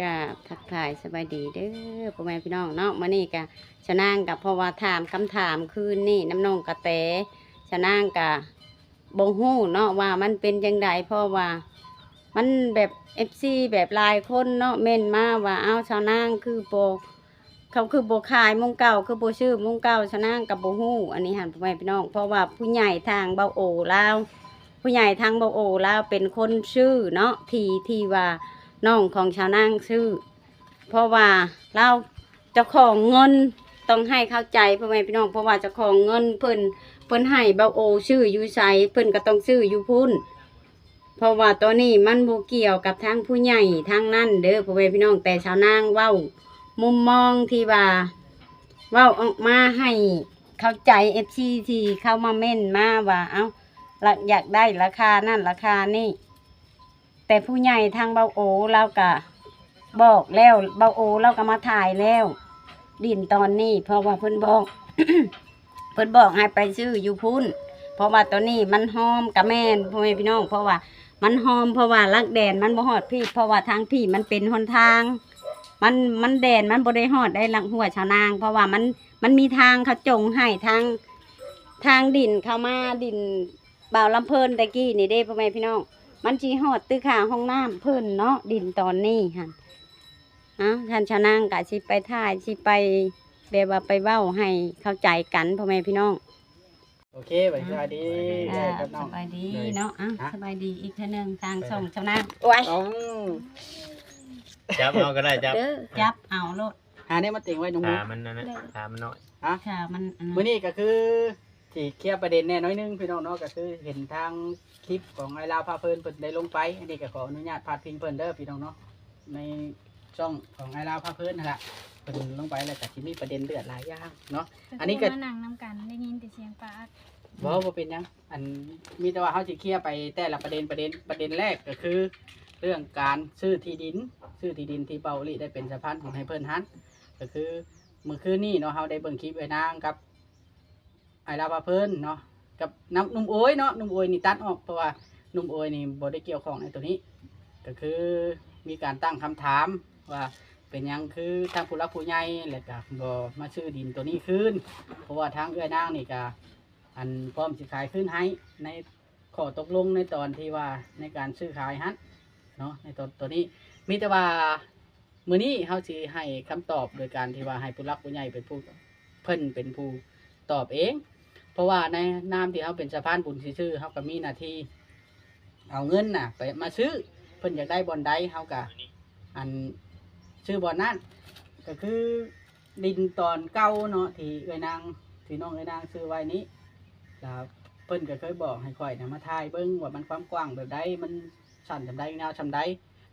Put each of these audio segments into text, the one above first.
ກະທັກທາຍສະບາຍດີເດີພໍ່ແມ່ພີ່ນ້ອງເນາະ. ມື້ນີ້ກະຊາວນາງກະ ເພາະວ່າຖາມຄຳຖາມຄືນນີ້ນຳນ້ອງກະແຕ, ຊາວນາງກະບໍ່ຮູ້ເນາະວ່າມັນເປັນຈັ່ງໃດ, ເພາະວ່າມັນແບບ ເອັຟຊີ ແບບຫຼາຍຄົນເນາະ ເມັ້ນມາວ່າ ເອົ້າ ຊາວນາງຄືບໍ່ ເຂົາຄືບໍ່ຂາຍໝົງເກົ່າ ຄືບໍ່ຊື້ໝົງເກົ່າ ຊາວນາງກໍບໍ່ຮູ້. ອັນນີ້ຫັ້ນ ພໍ່ແມ່ພີ່ນ້ອງ ເພາະວ່າຜູ້ໃຫຍ່ທາງເບົາໂອລາວ ຜູ້ໃຫຍ່ທາງເບົາໂອລາວເປັນຄົນຊື້ເນາະ ທີ່ ທີ່ວ່ານ້ອງຂອງຊາວນາງຊື້ ເພາະວ່າລາວເຈົ້າຂອງເງິນ ຕ້ອງໃຫ້ເຂົ້າໃຈພໍ່ແມ່ພີ່ນ້ອງ ເພາະວ່າເຈົ້າຂອງເງິນເພິ່ນ ເພິ່ນໃຫ້ເບົາໂອຊື້ຢູ່ໃສ ເພິ່ນກໍຕ້ອງຊື້ຢູ່ພຸ້ນ. ເພາະວ່າໂຕນີ້ມັນບໍ່ກ່ຽວກັບທາງຜູ້ໃຫຍ່ທາງນັ້ນເດີພໍ່ແມ່ພີ່ນ້ອງ, ແຕ່ຊາວນາງເວົ້າມຸມມອງທີ່ວ່າ ເວົ້າອອກມາໃຫ້ເຂົ້າໃຈ ເອັຟຊີ ທີ່ເຂົ້າມາເມັ້ນມາວ່າ ເອົ້າ ລະ ຢາກໄດ້ລາຄານັ້ນລາຄານີ້. ແຕ່ຜູ້ໃຫຍ່ທາງເບົາໂອລາວກະບອກແລ້ວ ເບົາໂອລາວກະມາຖ່າຍແລ້ວ ດິນຕອນນີ້ ເພາະວ່າເພິ່ນບອກ ເພິ່ນບອກໃຫ້ໄປຊື້ຢູ່ພຸ້ນ ເພາະວ່າຕອນນີ້ມັນຮອມກະແມ່ນພໍ່ແມ່ພີ່ນ້ອງ ເພາະວ່າມັນຮອມ ເພາະວ່າຫຼັກແດນມັນບໍ່ຮອດພີ້ ເພາະວ່າທາງພີ້ມັນເປັນຫົນທາງ ມັນ ມັນແດນມັນບໍ່ໄດ້ຮອດໄດ້ຫຼັກຫົວຊາວນາງ ເພາະວ່າມັນ ມັນມີທາງເຂົາຈົງໃຫ້ທາງ ທາງດິນເຂົ້າມາ ດິນບ່າວລຳເພີນແຕ່ກີ້ນີ້ເດ້ພໍ່ແມ່ພີ່ນ້ອງ ມັນຊິຮອດຕຶກຂ້າງຫ້ອງນ້ຳເພິ່ນເນາະ ດິນຕອນນີ້ຫັ້ນ. ເອົ້າ ທ່ານຊາວນາງກະຊິໄປຖ່າຍ ຊິໄປແບບວ່າໄປເວົ້າໃຫ້ເຂົ້າໃຈກັນພໍ່ແມ່ພີ່ນ້ອງ. ໂອເຄ ໄປ ສະບາຍດີ ອ່າ ເອື້ອຍກັບນ້ອງ ສະບາຍດີເນາະ. ເອົ້າ ຮະ ສະບາຍດີອີກເທື່ອໜຶ່ງ ທາງ ໄປ ຊ່ອງຊາວນາງ ໂອ້ຍ ເອົ້າ ຈັບເອົາກໍໄດ້ ຈັບ ເດີ ຈັບເອົາໂລດ ຫາແນວມາເຕັງໄວ້ນ້ອງ ຂາມັນນັ້ນນະ ເດີ ຂາມັນນ້ອຍ ຮະ ຂາມັນອັນນັ້ນ ມື້ນີ້ກໍຄື ຊິເຄລຍປະເດັນແດ່ໜ້ອຍໜຶ່ງພີ່ນ້ອງເນາະ ກໍຄືເຫັນທາງຄລິບຂອງອ້າຍລາວພາເພີນເພິ່ນໄດ້ລົງໄປ ອັນນີ້ກໍຂໍອະນຸຍາດພາດພິງເພິ່ນເດີພີ່ນ້ອງເນາະ ໃນຊ່ອງຂອງອ້າຍລາວພາເພີນຫັ້ນລະ ເພິ່ນລົງໄປແລ້ວກໍຊິມີປະເດັນເດືອດຫຼາຍຢ່າງເນາະ. ອັນນີ້ກໍມານັ່ງນຳກັນ ໄດ້ຍິນແຕ່ສຽງປາກ ບໍ່ ບໍ່ເປັນຫຍັງ ອັນ ມີແຕ່ວ່າເຮົາຊິເຄລຍໄປແຕ່ລະປະເດັນ ປະເດັນ ປະເດັນແລກກໍຄືເລື່ອງການຊື້ທີ່ດິນ ຊື້ທີ່ດິນທີ່ເບົາອີ່ຫຼີໄດ້ເປັນສະພານບຸນໃຫ້ເພິ່ນຫັ້ນ ກໍຄືມື້ຄືນນີ້ເນາະ ເຮົາໄດ້ເບິ່ງຄລິບເອື້ອຍນາງກັບ ອ້າຍລາວພາເພີນເນາະ ກັບນຳໜຸ່ມໂອຍເນາະ ໜຸ່ມໂອຍນີ້ຕັດອອກ ເພາະວ່າໜຸ່ມໂອຍນີ້ບໍ່ໄດ້ກ່ຽວຂ້ອງໃນໂຕນີ້ ກໍຄືມີການຕັ້ງຄຳຖາມວ່າ ເປັນຫຍັງຄືທາງຜູ້ຫຼັກຜູ້ໃຫຍ່ ແລ້ວກໍບໍ່ມາຊື້ດິນໂຕນີ້ຄືນ ເພາະວ່າທາງເອື້ອຍນາງນີ້ກໍ ອັນ ພ້ອມຊິຂາຍຄືນໃຫ້ໃນຂໍ້ຕົກລົງໃນຕອນທີ່ວ່າໃນການຊື້ຂາຍຫັ້ນເນາະ ໃນຕອນໂຕນີ້ ມີແຕ່ວ່າ ມື້ນີ້ເຮົາຊິໃຫ້ຄຳຕອບໂດຍການທີ່ວ່າໃຫ້ຜູ້ຫຼັກຜູ້ໃຫຍ່ເປັນຜູ້ ເພິ່ນເປັນຜູ້ຕອບເອງ ເພາະວ່າໃນນາມທີ່ເຮົາເປັນສະພານບຸນຊື່ໆ ເຮົາກໍມີໜ້າທີ່ເອົາເງິນນະໄປມາຊື້ ເພິ່ນຢາກໄດ້ບ່ອນໃດ ເຮົາກໍ ອັນ ຊື້ບ່ອນນັ້ນ ກໍຄືດິນຕອນເກົ່າເນາະ ທີ່ເອື້ອຍນາງ ທີ່ນ້ອງເອື້ອຍນາງຊື້ໄວ້ນີ້ ແລ້ວເພິ່ນກໍເຄີຍບອກໃຫ້ຂ້ອຍນະ ມາຖ່າຍເບິ່ງວ່າມັນຄວາມກວ້າງແບບໃດ ມັນສັ້ນສ່ຳໃດ ຍາວສ່ຳໃດ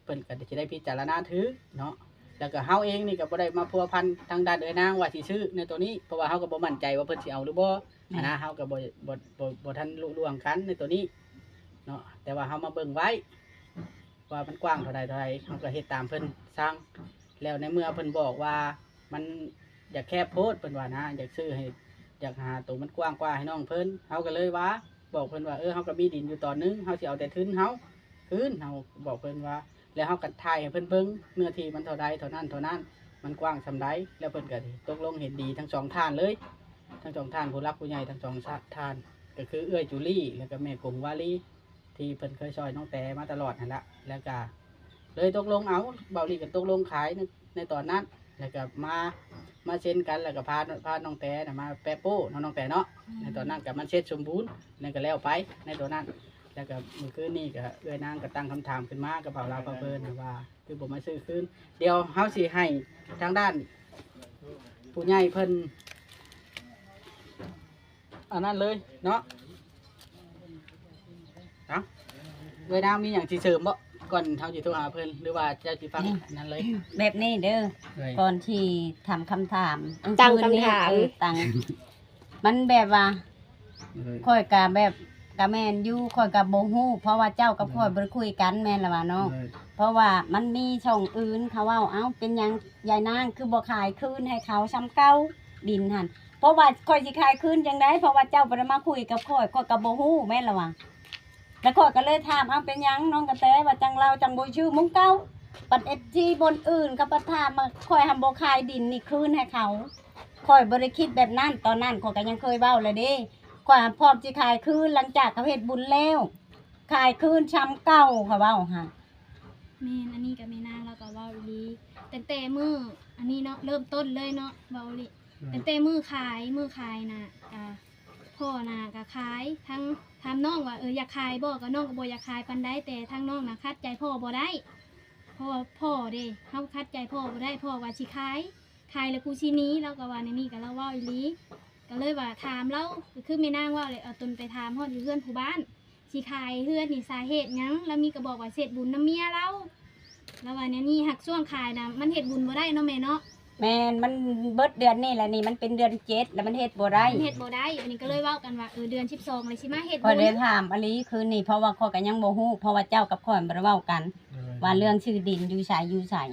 ເພິ່ນກໍຊິໄດ້ພິຈາລະນາຖືກເນາະ ແລ້ວກໍເຮົາເອງນີ້ກໍບໍ່ໄດ້ມາພົວພັນທາງດ້ານເອື້ອຍນາງວ່າຊິຊື້ໃນໂຕນີ້ ເພາະວ່າເຮົາກໍບໍ່ໝັ້ນໃຈວ່າເພິ່ນຊິເອົາຫຼືບໍ່ ແມ່ນ ຫັ້ນນະ ເຮົາກໍບໍ່ ບໍ່ ບໍ່ ບໍ່ທັນລຸລ່ວງກັນໃນໂຕນີ້ເນາະ ແຕ່ວ່າເຮົາມາເບິ່ງໄວ້ວ່າມັນກວ້າງເທົ່າໃດເທົ່າໃດ ເຮົາກໍເຮັດຕາມເພິ່ນສັ່ງ ແລ້ວໃນເມື່ອເພິ່ນບອກວ່າ ມັນຢາກແຄບໂພດ ເພິ່ນວ່ານະ ຢາກຊື້ໃຫ້ ຢາກຫາໂຕມັນກວ້າງກວ່າໃຫ້ນ້ອງເພິ່ນ ເຮົາກໍເລີຍວ່າ ບອກເພິ່ນວ່າ ເອີ ເຮົາກໍມີດິນຢູ່ຕອນໜຶ່ງ ເຮົາຊິເອົາແຕ່ທຶນເຮົາຄືນ ເຮົາບອກເພິ່ນວ່າ ແລ້ວເຮົາກໍຖ່າຍໃຫ້ເພິ່ນເບິ່ງ ເນື້ອທີ່ມັນເທົ່າໃດ ເທົ່ານັ້ນ ເທົ່ານັ້ນ ມັນກວ້າງສ່ຳໃດ ແລ້ວເພິ່ນກໍຕົກລົງເຫັນດີທັງສອງທ່ານເລີຍ ທັງສອງທ່ານ ຜູ້ຫຼັກຜູ້ໃຫຍ່ທັງສອງທ່ານ ກໍຄືເອື້ອຍຈູລີ ແລ້ວກໍແມ່ກົງວາລີ ທີ່ເພິ່ນເຄີຍຊ່ອຍນ້ອງແຕມາຕະຫຼອດຫັ້ນລະ ແລ້ວກໍເລີຍຕົກລົງເອົາ ເບົາລີກໍຕົກລົງຂາຍໃນ ໃນຕອນນັ້ນ ແລ້ວກໍມາ ມາເຊັນກັນ ແລ້ວກໍພາ ພານ້ອງແຕນະມາແປະໂປ້ເນາະ ນ້ອງແຕເນາະ ໃນຕອນນັ້ນກໍມັນເສັດສົມບູນ ນັ້ນກໍແລ້ວໄປໃນຕອນນັ້ນ ແລ້ວກໍມື້ຄືນນີ້ກໍເອື້ອຍນາງກໍຕັ້ງຄຳຖາມຂຶ້ນມາກັບບ່າວລາວພາເພີນນະວ່າ ຄືບໍ່ມາຊື້ຄືນ ດຽວເຮົາຊິໃຫ້ທາງດ້ານຜູ້ໃຫຍ່ເພິ່ນ ອັນນັ້ນເລີຍເນາະ ເອົ້າ ເອື້ອຍນາງມີຫຍັງຊິເສີມບໍ່ ກ່ອນເຮົາຊິໂທຫາເພິ່ນ ຫຼືວ່າເຈົ້າຊິຟັງ ນີ້ ອັນນັ້ນເລີຍ ແບບນີ້ເດີ ເອີຍ ກ່ອນທີ່ຖາມຄຳຖາມ ຕັ້ງຄຳຖາມ ເອີ ຕັ້ງ ມັນແບບວ່າ ເອີຍ ຂ້ອຍກະແບບ ກະແມ່ນຢູ່ ຂ້ອຍກະບໍ່ຮູ້ ເພາະວ່າເຈົ້າກັບຂ້ອຍ ເອີຍ ບໍ່ໄດ້ຄຸຍກັນ ແມ່ນລະວ່ານ້ອງ ເອີຍ ເພາະວ່າມັນມີຊ່ອງອື່ນເຂົາເວົ້າ ເອົ້າ ເປັນຫຍັງຍາຍນາງຄືບໍ່ຂາຍຄືນໃຫ້ເຂົາສ່ຳເກົ່າ ດິນຫັ້ນ ເພາະວ່າຂ້ອຍຊິຂາຍຄືນຈັ່ງໃດ ເພາະວ່າເຈົ້າບໍ່ໄດ້ມາຄຸຍກັບຂ້ອຍ ຂ້ອຍກໍບໍ່ຮູ້ແມ່ນລະວ່າ ແລ້ວຂ້ອຍກໍເລີຍຖາມ ເອົ້າ ເປັນຫຍັງນ້ອງກະແຕວ່າຈັ່ງລາວຈັ່ງບໍ່ຊື້ໝູ່ເກົ່າ ບັດເອັຟຊີບ່ອນອື່ນເຂົາພັດຖາມວ່າ ຂ້ອຍຫັ້ນບໍ່ຂາຍດິນນີ້ຄືນໃຫ້ເຂົາ. ຂ້ອຍບໍ່ໄດ້ຄິດແບບນັ້ນ, ຕອນນັ້ນຂ້ອຍກໍຍັງເຄີຍເວົ້າແລ້ວເດ້, ຂ້ອຍຫັ້ນພ້ອມຊິຂາຍຄືນ ຫຼັງຈາກເຂົາເຮັດບຸນແລ້ວ, ຂາຍຄືນຊ່ຳເກົ່າ ເຂົາເວົ້າຫັ້ນ. ແມ່ນ, ອັນນີ້ກໍແມ່ນາງລາວກໍເວົ້າອີ່ຫຼີ, ຕັ້ງແຕ່ມື້ອັນນີ້ເນາະ ເລີ່ມຕົ້ນເລີຍເນາະ ເວົ້າອີ່ຫຼີ. ແມ່ນ. ຕັ້ງແຕ່ມື້ຂາຍ ມື້ຂາຍນະ ກະພໍ່ນະກະຂາຍ, ທັງ ຖາມນ້ອງວ່າ ເອີ ຢາກຂາຍບໍ່ ກະນ້ອງກໍບໍ່ຢາກຂາຍປານໃດ, ແຕ່ທາງນ້ອງນະຂັດໃຈພໍ່ບໍ່ໄດ້ ເພາະວ່າພໍ່ເດ້ ເຮົາຂັດໃຈພໍ່ບໍ່ໄດ້, ພໍ່ວ່າຊິຂາຍ ຂາຍແລ້ວກູຊິໜີ, ລາວກໍວ່າແນວນີ້ ກໍລາວເວົ້າອີ່ຫຼີ. ກໍເລີຍວ່າຖາມລາວ ກໍຄືແມ່ນາງເວົ້າແຫຼະ ເອົາຕົນໄປຖາມຮອດຢູ່ເຮືອນຜູ້ບ້ານ ຊິຂາຍເຮືອນນີ້ສາເຫດຫຍັງ? ລາວມີກໍບອກວ່າເຮັດບຸນນຳເມຍລາວ, ລາວວ່າແນວນີ້. ຫາກຊ່ວງຂາຍນະ ມັນເຮັດບຸນບໍ່ໄດ້ເນາະແມ່ເນາະ. ແມ່ນ, ມັນເບິດເດືອນນີ້ແຫຼະນີ້, ມັນເປັນເດືອນເຈັດແລ້ວ ມັນເຮັດບໍ່ໄດ້ ມັນເຮັດບໍ່ໄດ້. ອັນນີ້ກໍເລີຍເວົ້າກັນວ່າ ເອີ ເດືອນສິບສອງແລ້ວຊິມາເຮັດບຸນ. ຂ້ອຍເລີຍຖາມອີ່ຫຼີຄືນນີ້ ເພາະວ່າຂ້ອຍກໍຍັງບໍ່ຮູ້, ເພາະວ່າເຈົ້າກັບຂ້ອຍບໍ່ໄດ້ເວົ້າກັນ ເອີ ວ່າເລື່ອງຊື້ດິນຢູ່ໃສຢູ່ໃສຫັ້ນ.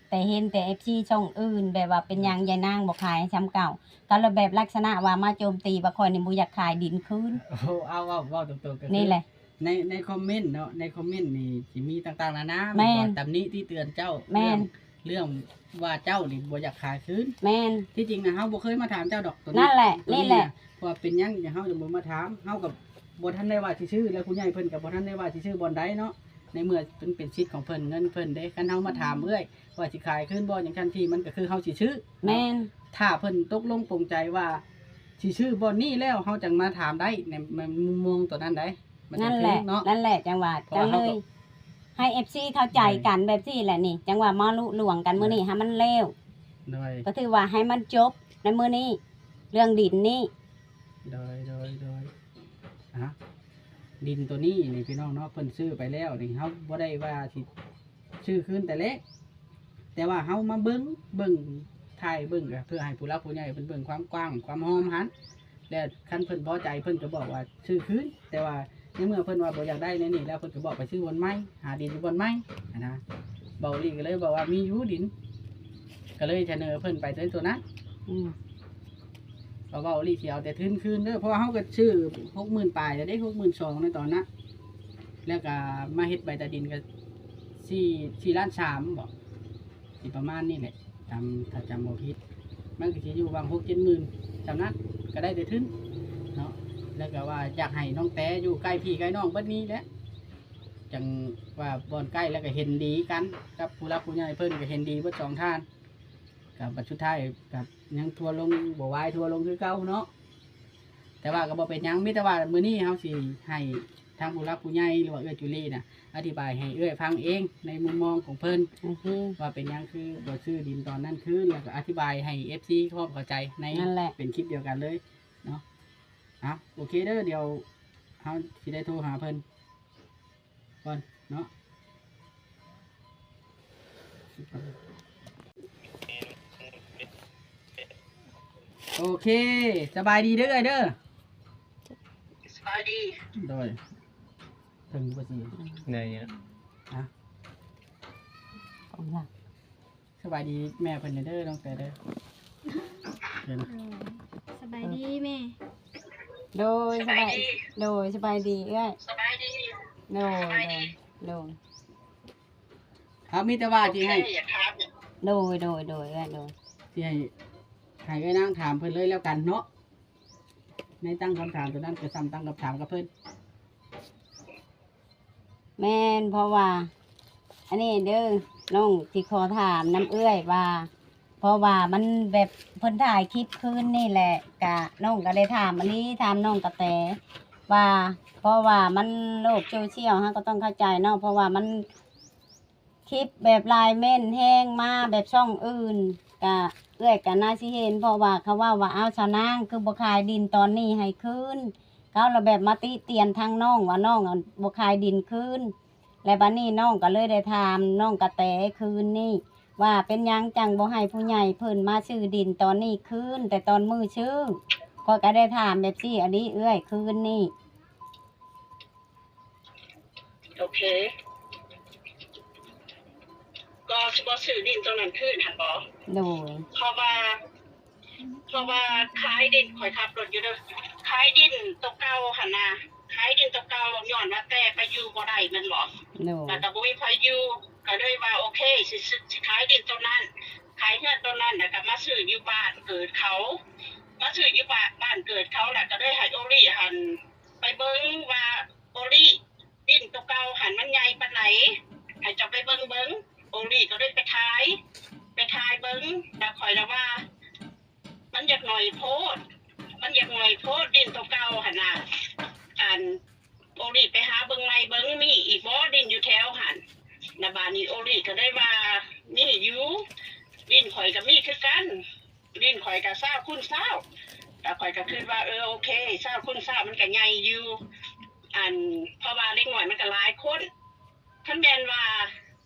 ແຕ່ເຫັນແຕ່ເອັຟຊີຊ່ອງອື່ນ ແບບວ່າເປັນຫຍັງຍາຍນາງບໍ່ຂາຍໃຫ້ຊ່ຳເກົ່າ, ກໍລະແບບລັກສະນະວ່າມາໂຈມຕີວ່າຂ້ອຍນີ້ບໍ່ຢາກຂາຍດິນຄືນ. ໂອ້ ເອົາ ເວົ້າ ເວົ້າຕົງໆ ກໍຄື ນີ້ແຫຼະ ໃນ ໃນຄອມເມັນເນາະ ໃນຄອມເມັນນີ້ຊິມີຕ່າງໆນານາ ແມ່ນ ແມ່ນບໍ່? ຕຳໜິຕິເຕືອນເຈົ້າ ແມ່ນ ເລື່ອງ ເລື່ອງວ່າເຈົ້ານີ້ບໍ່ຢາກຂາຍຄືນ. ແມ່ນ. ທີ່ຈິງນະ ເຮົາບໍ່ເຄີຍມາຖາມເຈົ້າດອກໂຕນີ້ ນັ້ນແຫຼະ ໂຕນີ້ ນີ້ແຫຼະ ນະ ເພາະວ່າເປັນຫຍັງເຮົາຈຶ່ງບໍ່ມາຖາມ? ເຮົາກໍບໍ່ທັນໄດ້ວ່າຊິຊື້ ແລ້ວຜູ້ໃຫຍ່ເພິ່ນກໍບໍ່ທັນໄດ້ວ່າຊິຊື້ບ່ອນໃດເນາະ. ໃນເມື່ອມັນເປັນສິດຂອງເພິ່ນ ເງິນເພິ່ນເດ້. ຄັນເຮົາມາຖາມເອື້ອຍວ່າຊິຂາຍຄືນບໍ່ ຫຍັງຊັ້ນທີ່ ມັນກໍຄືເຮົາຊິຊື້. ແມ່ນ. ຖ້າເພິ່ນຕົກລົງປົງໃຈວ່າຊິຊື້ບ່ອນນີ້ແລ້ວ ເຮົາຈັ່ງມາຖາມໄດ້ ໃນ ໃນມຸມມອງໂຕນັ້ນໄດ໋. ມັນຈັ່ງຖືກເນາະ. ນັ້ນແຫຼະ ນັ້ນແຫຼະ ຈັ່ງວ່າ ຈັ່ງເລີຍໃຫ້ເອັຟຊີເຂົ້າໃຈກັນແບບຊີ້ແຫຼະນີ້ ຈັ່ງວ່າມາລຸຫຼວງກັນມື້ນີ້ໃຫ້ມັນແລ້ວ. ໂດຍ ກໍຖືວ່າໃຫ້ມັນຈົບໃນມື້ນີ້ ເລື່ອງດິນນີ້. ໂດຍ ໂດຍ ໂດຍ. ອ່ະ ດິນໂຕນີ້ນີ້ພີ່ນ້ອງເນາະ ເພິ່ນຊື້ໄປແລ້ວນີ້ ເຮົາບໍ່ໄດ້ວ່າຊິຊື້ຄືນແຕ່ແລກ ແຕ່ວ່າເຮົາມາເບິ່ງ ເບິ່ງ ຖ່າຍເບິ່ງ ກໍເພື່ອໃຫ້ຜູ້ຫຼັກຜູ້ໃຫຍ່ເພິ່ນເບິ່ງຄວາມກວ້າງຄວາມຮອບຫັ້ນ ແລ້ວຄັນເພິ່ນພໍໃຈເພິ່ນກໍບອກວ່າຊື້ຄືນ. ແຕ່ວ່າໃນເມື່ອເພິ່ນວ່າບໍ່ຢາກໄດ້ແນວນີ້ແລ້ວ ເພິ່ນກໍບອກໄປຊື້ບ່ອນໃໝ່ ຫາດິນຢູ່ບ່ອນໃໝ່ຫັ້ນນະ. ເບົາຫຼີກໍເລີຍບອກວ່າມີຢູ່ດິນ ກໍເລີຍສະເໜີເພິ່ນໄປໂຕນັ້ນ. ອືມ ເວົ້າອີ່ຫຼີຊິເອົາແຕ່ທຶນຄືນເດີ ເພາະວ່າເຮົາກໍຊື້ຫົກໝື່ນປາຍແລ້ວເດ້ ຫົກໝື່ນສອງໃນຕອນນັ້ນ ແລ້ວກໍມາເຮັດໃບຕາດິນກໍສີ່ ສີ່ລ້ານສາມບໍ ຊິປະມານນີ້ແຫຼະ ຈຳ ຖ້າຈຳບໍ່ຜິດ ມັນກໍຊິຢູ່ຫວ່າງຫົກເຈັດໝື່ນ ສ່ຳນັ້ນກໍໄດ້ແຕ່ທຶນເນາະ. ແລ້ວກໍວ່າຢາກໃຫ້ນ້ອງແຕຢູ່ໃກ້ພີ່ໃກ້ນ້ອງເບິດນີ້ແຫຼະ ຈັ່ງວ່າບ່ອນໃກ້ ແລ້ວກໍເຫັນດີກັນກັບຜູ້ຫຼັກຜູ້ໃຫຍ່ເພິ່ນ ກໍເຫັນດີເບິດສອງທ່ານ. ກໍບັດສຸດທ້າຍກໍຍັງທົວລົງ ບໍ່ວາຍ ທົວລົງຄືເກົ່າເນາະ. ແຕ່ວ່າກໍບໍ່ເປັນຫຍັງ ມີແຕ່ວ່າມື້ນີ້ເຮົາຊິໃຫ້ທາງຜູ້ຫຼັກຜູ້ໃຫຍ່ ຫຼືວ່າເອື້ອຍຈູລີນະ ອະທິບາຍໃຫ້ເອື້ອຍຟັງເອງໃນມຸມມອງຂອງເພິ່ນ ໂອເຄ ວ່າເປັນຫຍັງຄືບໍ່ຊື້ດິນຕອນນັ້ນຄືນ ແລ້ວກໍອະທິບາຍໃຫ້ເອັຟຊີພ້ອມເຂົ້າໃຈໃນ ນັ້ນແຫຼະ ເປັນຄລິບດຽວກັນເລີຍເນາະ. ອ່ະ ໂອເຄເດີ ດຽວເຮົາຊິໄດ້ໂທຫາເພິ່ນ ກ່ອນເນາະ. ໂອເຄ ສະບາຍດີເດີເອື້ອຍເດີ. ສະບາຍດີ. ໂດຍ ເຖິງຢູ່ບໍ່ຊິ ໄດ້ນີ້ລະ ອ່ະ ຂອງລາວ. ສະບາຍດີແມ່ເພິ່ນແດ່ເດີ ນ້ອງແຕເດີ. ເດີ ສະບາຍດີແມ່. ໂດຍ ສະບາຍ ສະບາຍດີ ໂດຍ ສະບາຍດີເອື້ອຍ ສະບາຍດີ. ໂດຍ ສະບາຍດີ ໂດຍ ໂດຍ. ເຮົາມີແຕ່ວ່າຊິໃຫ້ ໂອເຄ ຢາກຖາມ ໂດຍ ໂດຍ ໂດຍ ເອື້ອຍ ໂດຍ ຊິໃຫ້ ໃຫ້ເອື້ອຍນາງຖາມເພິ່ນເລີຍແລ້ວກັນເນາະ. ໃນຕັ້ງຄຳຖາມຕົວນັ້ນ ກໍສ່ຳຕັ້ງຄຳຖາມກັບເພິ່ນ. ແມ່ນ ເພາະວ່າ ອັນນີ້ເດີ ນ້ອງຊິຂໍຖາມນຳເອື້ອຍວ່າ ເພາະວ່າມັນແບບເພິ່ນຖ່າຍຄລິບຄືນນີ້ແຫຼະ ກະນ້ອງກໍໄດ້ຖາມອີ່ຫຼີ ຖາມນ້ອງກະແຕວ່າ ເພາະວ່າມັນໂລກໂຊຊຽວ ເຮົາກໍຕ້ອງເຂົ້າໃຈເນາະ ເພາະວ່າມັນ ຄລິບແບບຫຼາຍເມັ້ນແຮງມາແບບຊ່ອງອື່ນ ກະເອື້ອຍກະໜ້າຊິເຫັນ ເພາະວ່າເຂົາເວົ້າວ່າ ອ້າວ ສາວນາງ ຄືບໍ່ຂາຍດິນຕອນນີ້ໃຫ້ຄືນ ເຂົາລະແບບມາຕິຕຽນທາງນ້ອງວ່າ ນ້ອງ ອັນ ບໍ່ຂາຍດິນຄືນ ແລະ ບາດນີ້ນ້ອງກໍເລີຍໄດ້ຖາມນ້ອງກະແຕຄືນນີ້ວ່າ ເປັນຫຍັງຈັ່ງບໍ່ໃຫ້ຜູ້ໃຫຍ່ເພິ່ນມາຊື້ດິນຕອນນີ້ຄືນ ແຕ່ຕອນມື້ຊື້ ຂ້ອຍກໍໄດ້ຖາມແບບຊີ້ອີ່ຫຼີເອື້ອຍ ຄືນນີ້. ໂອເຄ ກໍຊິບໍ່ຊື້ດິນໂຕນັ້ນຄືນຫັ້ນບໍ? ໂດຍ ເພາະວ່າ ເພາະວ່າຂາຍດິນ ຂ້ອຍຂັບລົດຢູ່ເດີ ຂາຍດິນໂຕເກົ່າຫັ້ນນະ ຂາຍດິນໂຕເກົ່າ ຍ້ອນວ່າແຕ່ໄປຢູ່ບໍ່ໄດ້ແມ່ນບໍ? ໂດຍ ແລ້ວກໍບໍ່ມີໃຜຢູ່ ກໍເລີຍວ່າໂອເຄ ຊິ ຊິຂາຍດິນໂຕນັ້ນ ຂາຍເຮືອນໂຕນັ້ນ ແລ້ວກໍມາຊື້ຢູ່ບ້ານເກີດເຂົາ ມາຊື້ຢູ່ບ້ານ ບ້ານເກີດເຂົາ ແລ້ວກໍເລີຍໃຫ້ໂອລິຫັ້ນໄປເບິ່ງວ່າ ໂອລິ ດິນໂຕເກົ່າຫັ້ນມັນໃຫຍ່ປານໃດ ໃຫ້ເຈົ້າໄປເບິ່ງເບິ່ງ. ໂອລິກໍເລີຍໄປຖ່າຍ ໄປຖ່າຍເບິ່ງ ແລ້ວຂ້ອຍລະວ່າ ມັນຢາກໜ້ອຍໂພດ ມັນຢາກໜ້ອຍໂພດ ດິນໂຕເກົ່າຫັ້ນນະ ອັນ ໂອລິໄປຫາເບິ່ງໃໝ່ເບິ່ງ ມີອີກບໍ່ດິນຢູ່ແຖວຫັ້ນ. ແລ້ວບາດນີ້ໂອລິກໍເລີຍວ່າ ມີຢູ່ ດິນຂ້ອຍກໍມີຄືກັນ ດິນຂ້ອຍກໍຊາວຄູນຊາວ ແລ້ວຂ້ອຍກໍຄິດວ່າ ເອີ ໂອເຄ ຊາວຄູນຊາວມັນກໍໃຫຍ່ຢູ່ ອັນ ເພາະວ່າເດັກນ້ອຍມັນກໍຫຼາຍຄົນ ຄັນແມ່ນວ່າ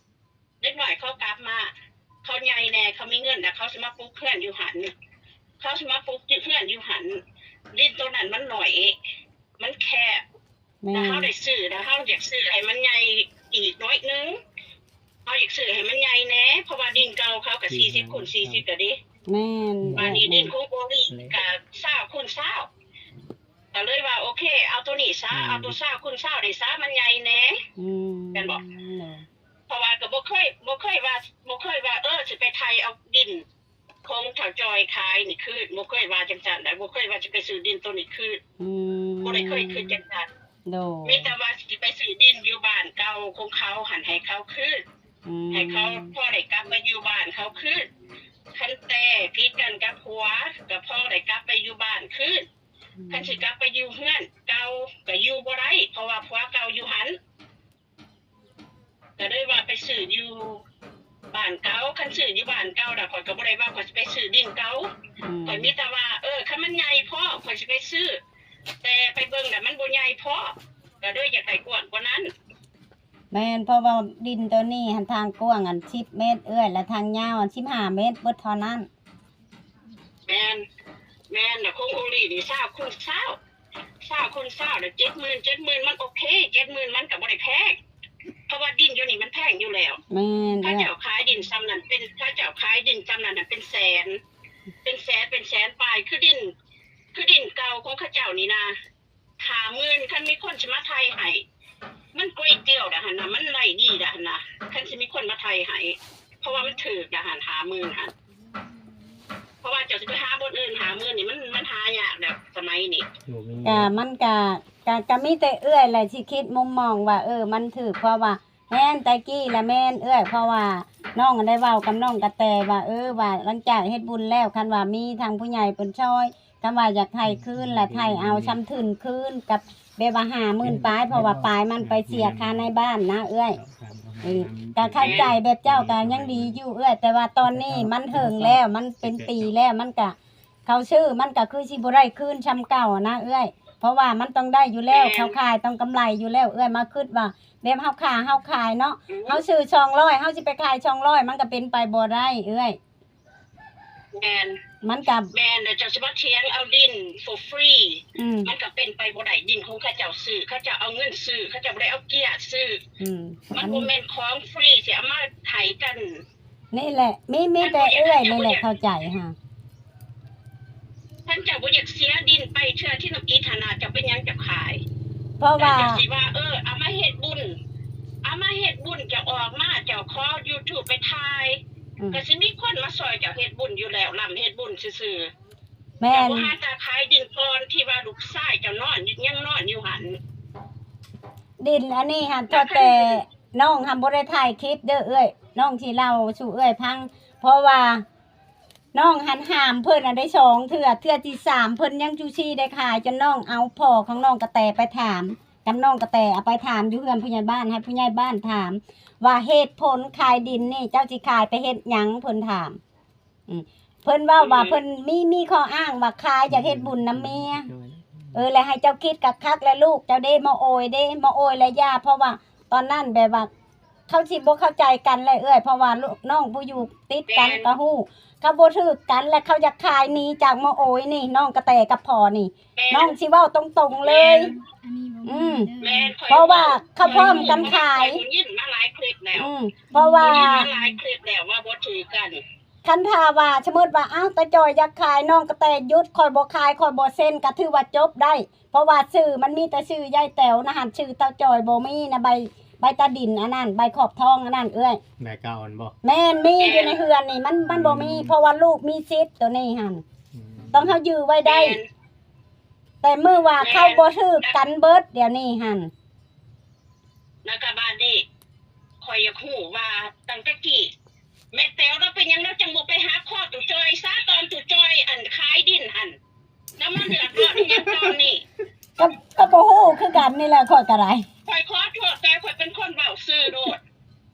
ເດັກນ້ອຍເຂົາກັບມາ ເຂົາໃຫຍ່ແດ່ ເຂົາມີເງິນ ແລ້ວເຂົາຊິມາປຸກເຮືອນຢູ່ຫັ້ນ ເຂົາຊິມາປຸກເຮືອນຢູ່ຫັ້ນ ດິນໂຕນັ້ນມັນໜ້ອຍ ມັນແຄບ ແມ່ນ ແລ້ວເຮົາໄດ້ຊື້ ແລ້ວເຮົາຢາກຊື້ໃຫ້ມັນໃຫຍ່ອີກໜ້ອຍໜຶ່ງ ເຮົາຢາກຊື້ໃຫ້ມັນໃຫຍ່ແດ່ ເພາະວ່າດິນເກົ່າເຂົາກໍສີ່ສິບຄູນສີ່ສິບແລ້ວເດ້. ແມ່ນ ບາດນີ້ດິນຂອງໂອລິກໍຊາວຄູນຊາວ ກໍເລີຍວ່າ ໂອເຄ ເອົາໂຕນີ້ຊະ ອືມ ເອົາໂຕຊາວຄູນຊາວນີ້ຊະ ມັນໃຫຍ່ແດ່ ອືມ ແມ່ນບໍ່? ໂດຍ ເພາະວ່າກໍບໍ່ເຄີຍ ບໍ່ເຄີຍວ່າ ບໍ່ເຄີຍວ່າ ເອີ ຊິໄປໄຖເອົາດິນຂອງທ້າວຈອຍຂາຍນີ້ຄືນ ບໍ່ເຄີຍວ່າຈັ່ງຊັ້ນໃດ ບໍ່ເຄີຍວ່າຊິໄປຊື້ດິນໂຕນີ້ຄືນ ອືມ ບໍ່ໄດ້ເຄີຍຄິດຈັ່ງຊັ້ນ ໂດຍ ມີແຕ່ວ່າຊິໄປຊື້ດິນຢູ່ບ້ານເກົ່າຂອງເຂົາຫັ້ນໃຫ້ເຂົາຄືນ ອືມ ໃຫ້ເຂົາພໍໄດ້ກັບມາຢູ່ບ້ານເຂົາຄືນ ຄັນແຕ່ຜິດກັນກັບຜົວ ກໍພໍໄດ້ກັບໄປຢູ່ບ້ານຄືນ ອືມ ຄັນຊິກັບໄປຢູ່ເຮືອນເກົ່າ ກໍຢູ່ບໍ່ໄດ້ ເພາະວ່າຜົວເກົ່າຢູ່ຫັ້ນ ກໍເລີຍວ່າໄປຊື້ຢູ່ບ້ານເກົ່າ ຄັນຊື້ຢູ່ບ້ານເກົ່າລະ ຂ້ອຍກໍບໍ່ໄດ້ວ່າຂ້ອຍຊິໄປຊື້ດິນເກົ່າ ອືມ ຂ້ອຍມີແຕ່ວ່າ ເອີ ຄັນມັນໃຫຍ່ພໍຂ້ອຍຊິໄປຊື້ ແຕ່ໄປເບິ່ງລະມັນບໍ່ໃຫຍ່ພໍ ກໍເລີຍຢາກໄດ້ກວ້າງກວ່ານັ້ນ. ແມ່ນ ເພາະວ່າດິນໂຕນີ້ຫັ້ນທາງກວ້າງອັນສິບເມັດເອື້ອຍ ແລະທາງຍາວອັນສິບຫ້າເມັດເບິດເທົ່ານັ້ນ. ແມ່ນ ແມ່ນ ແລະຂອງໂອລີນີ້ຊາວຄູນຊາວ ຊາວຄູນຊາວ ແລະເຈັດໝື່ນ ເຈັດໝື່ນມັນໂອເຄ ເຈັດໝື່ນມັນກໍບໍ່ໄດ້ແພງ ເພາະວ່າດິນຢູ່ນີ້ມັນແພງຢູ່ແລ້ວ. ແມ່ນ ເຂົາເຈົ້າຂາຍດິນຊ່ຳນັ້ນເປັນ ເຂົາເຈົ້າຂາຍດິນຊ່ຳນັ້ນນະເປັນແສນ ເປັນແສນ ເປັນແສນປາຍ ຄືດິນ ຄືດິນເກົ່າຂອງເຂົາເຈົ້ານີ້ນະ ຫ້າໝື່ນ ຄັນມີຄົນຊິມາໄຖໃຫ້ ມັນກວຍຕຽວດະຫັ້ນນະ ມັນໄດ້ດີດະຫັ້ນນະ ຄັນຊິມີຄົນມາໄຖໃຫ້ ເພາະວ່າມັນຖືກດະຫັ້ນ ຫ້າໝື່ນຫັ້ນ ເພາະວ່າເຈົ້າຊິໄປຫາບ່ອນອື່ນ ຫ້າໝື່ນນີ້ມັນ ມັນຫາຍາກແລ້ວສະໄໝນີ້ ກະມັນກະ ກະ ກະມີແຕ່ເອື້ອຍແຫຼະຊິຄິດມຸມມອງວ່າ ເອີ ມັນຖືກ ເພາະວ່າ ແມ່ນ ແຕ່ກີ້ລະແມ່ນເອື້ອຍ ເພາະວ່ານ້ອງໄດ້ເວົ້າກັບນ້ອງກະແຕວ່າ ເອີ ວ່າຫຼັງຈາກເຮັດບຸນແລ້ວ ຄັນວ່າມີທາງຜູ້ໃຫຍ່ເພິ່ນຊ່ອຍ ຄັນວ່າຢາກໄຖ່ຄືນລະໄຖ່ເອົາຊ່ຳທຶນຄືນ ກັບແບບວ່າຫ້າໝື່ນປາຍ ເພາະວ່າປາຍມັນໄປເສຍຄ່າໃນບ້ານນະເອື້ອຍ. ເອີ ກະເຂົ້າໃຈແບບເຈົ້າກະຍັງດີຢູ່ເອື້ອຍ ແຕ່ວ່າຕອນນີ້ມັນເຫິງແລ້ວ ມັນເປັນປີແລ້ວ ມັນກະ ເຂົາຊື້ມັນກໍຄືຊິບໍ່ໄດ້ຄືນຊ່ຳເກົ່ານະເອື້ອຍ ເພາະວ່າມັນຕ້ອງໄດ້ຢູ່ແລ້ວ ແມ່ນ ເຂົາຂາຍຕ້ອງກຳໄລຢູ່ແລ້ວເອື້ອຍ ມາຄິດວ່າແບບເຮົາຄ້າເຮົາຂາຍເນາະ ອືມ ເຮົາຊື້ສອງຮ້ອຍ ເຮົາຊິໄປຂາຍສອງຮ້ອຍ ມັນກໍເປັນໄປບໍ່ໄດ້ເອື້ອຍ. ແມ່ນ ມັນກໍ ແມ່ນ ແລ້ວເຈົ້າຊິມາຖຽງເອົາດິນ for free ອືມ ມັນກໍເປັນໄປບໍ່ໄດ້ ດິນຂອງເຂົາເຈົ້າຊື້ ເຂົາເຈົ້າເອົາເງິນຊື້ ເຂົາເຈົ້າບໍ່ໄດ້ເອົາເກຍຊື້ ອືມ ມັນບໍ່ແມ່ນຂອງຟຣີຊິເອົາມາໃຫ້ກັນ. ນີ້ແຫຼະ ມີ ມີແຕ່ເອື້ອຍນີ້ແຫຼະເຂົ້າໃຈຫາ ຄັນເຈົ້າບໍ່ຢາກເສຍດິນໄປເທື່ອທີ່ທຳອິດຫັ້ນນະ ເຈົ້າເປັນຫຍັງເຈົ້າຂາຍ? ເພາະວ່າ ເຈົ້າຊິວ່າ ເອີ ເອົາມາເຮັດບຸນ ເອົາມາເຮັດບຸນ ເຈົ້າອອກມາ ເຈົ້າຂໍ YouTube ໄປຖ່າຍ ອືມ ກໍຊິມີຄົນມາຊ່ອຍເຈົ້າເຮັດບຸນຢູ່ແລ້ວ ລ້ຳເຮັດບຸນຊື່ໆ ແມ່ນ ເຈົ້າບໍ່ຫາຕາຂາຍດິນກ່ອນ ທີ່ວ່າລູກຊາຍເຈົ້ານອນ ຍັງນອນຢູ່ຫັ້ນ ດິນອັນນີ້ຫັ້ນ ເທົ່າແຕ່ ນ້ອງຫັ້ນບໍ່ໄດ້ຖ່າຍຄລິບເດີເອື້ອຍ ນ້ອງຊິເລົ່າສູ່ເອື້ອຍຟັງ ເພາະວ່ານ້ອງຫັ້ນຫາມເພິ່ນຫັ້ນໄດ້ສອງເທື່ອ ເທື່ອທີສາມເພິ່ນຍັງຈູ່ຊີ້ໄດ້ຂາຍ ຈົນນ້ອງເອົາພໍ່ຂອງນ້ອງກະແຕໄປຖາມ ກັບນ້ອງກະແຕເອົາໄປຖາມຢູ່ເຮືອນຜູ້ໃຫຍ່ບ້ານ ໃຫ້ຜູ້ໃຫຍ່ບ້ານຖາມວ່າ ເຫດຜົນຂາຍດິນນີ້ເຈົ້າຊິຂາຍໄປເຮັດຫຍັງ ເພິ່ນຖາມ. ອືມ ເພິ່ນເວົ້າວ່າ ອືມ ເພິ່ນມີ ມີຂໍ້ອ້າງວ່າຂາຍຢາກເຮັດບຸນນຳເມຍ ເອີ ແລະໃຫ້ເຈົ້າຄິດຄັກໆ ແລະລູກເຈົ້າເດ້ ໝໍໂອຍເດ້ ໝໍໂອຍແລະຢ່າ ເພາະວ່າຕອນນັ້ນແບບວ່າ ເຂົາຊິບໍ່ເຂົ້າໃຈກັນແຫຼະເອື້ອຍ ເພາະວ່ານ້ອງຜູ້ຢູ່ຕິດກັນ ແມ່ນ ກໍຮູ້ ເຂົາບໍ່ຖືກກັນ ແລະເຂົາຢາກຂາຍໜີຈາກໝໍໂອຍນີ້ ນ້ອງກະແຕກັບພໍ່ນີ້ ແມ່ນ ນ້ອງຊິເວົ້າຕົງໆເລີຍ ແມ່ນ ອືມ ແມ່ນ ເພາະວ່າເຂົາພ້ອມກັນຂາຍ ຂ້ອຍຮູ້ມາຫຼາຍຄລິບແລ້ວ ອືມ ເພາະວ່າ ຂ້ອຍຮູ້ມາຫຼາຍຄລິບແລ້ວວ່າບໍ່ຖືກກັນ ຄັນຖ້າວ່າສົມມຸດວ່າ ອ້າວ ຕາຈ່ອຍຢາກຂາຍ ນ້ອງກະແຕຢຸດ ຂ້ອຍບໍ່ຂາຍ ຂ້ອຍບໍ່ເຊັນ ກະຖືວ່າຈົບໄດ້ ເພາະວ່າຊື່ມັນມີແຕ່ຊື່ຍາຍແຕວນະຫັ້ນ ຊື່ຕາຈ່ອຍບໍ່ມີນະ ໃບ ໃບຕາດິນອັນນັ້ນ ໃບຂອບທອງອັນນັ້ນເອື້ອຍ. ໃບເກົ່າຫັ້ນບໍ່? ແມ່ນ ມີຢູ່ໃນເຮືອນນີ້ ມັນ ມັນບໍ່ມີ ອືມ ເພາະວ່າລູກມີສິດໂຕນີ້ຫັ້ນ ອືມ ຕ້ອງເຮົາຢື້ໄວ້ໄດ້ ແມ່ນ ແຕ່ມື້ວ່າ ແມ່ນ ເຂົາບໍ່ຖືກກັນເບິດດຽວນີ້ຫັ້ນ. ແລ້ວກໍບາດນີ້ ຂ້ອຍຢາກຮູ້ວ່າຕັ້ງແຕ່ກີ້ ແມ່ແຕວລາວເປັນຫຍັງລາວຈັ່ງບໍ່ໄປຫາຂໍ້ຕູ້ຈ່ອຍຊະ ຕອນຕູ້ຈ່ອຍ ອັນ ຂາຍດິນຫັ້ນ ລາວມາເດືອດຮ້ອນອີ່ຫຍັງຕອນນີ້? ກໍ ກໍບໍ່ຮູ້ຄືກັນນີ້ແຫຼະ ຂ້ອຍກໍໄດ້ ຂ້ອຍຂໍໂທດ ແຕ່ຂ້ອຍເປັນຄົນເວົ້າຊື່ໂລດ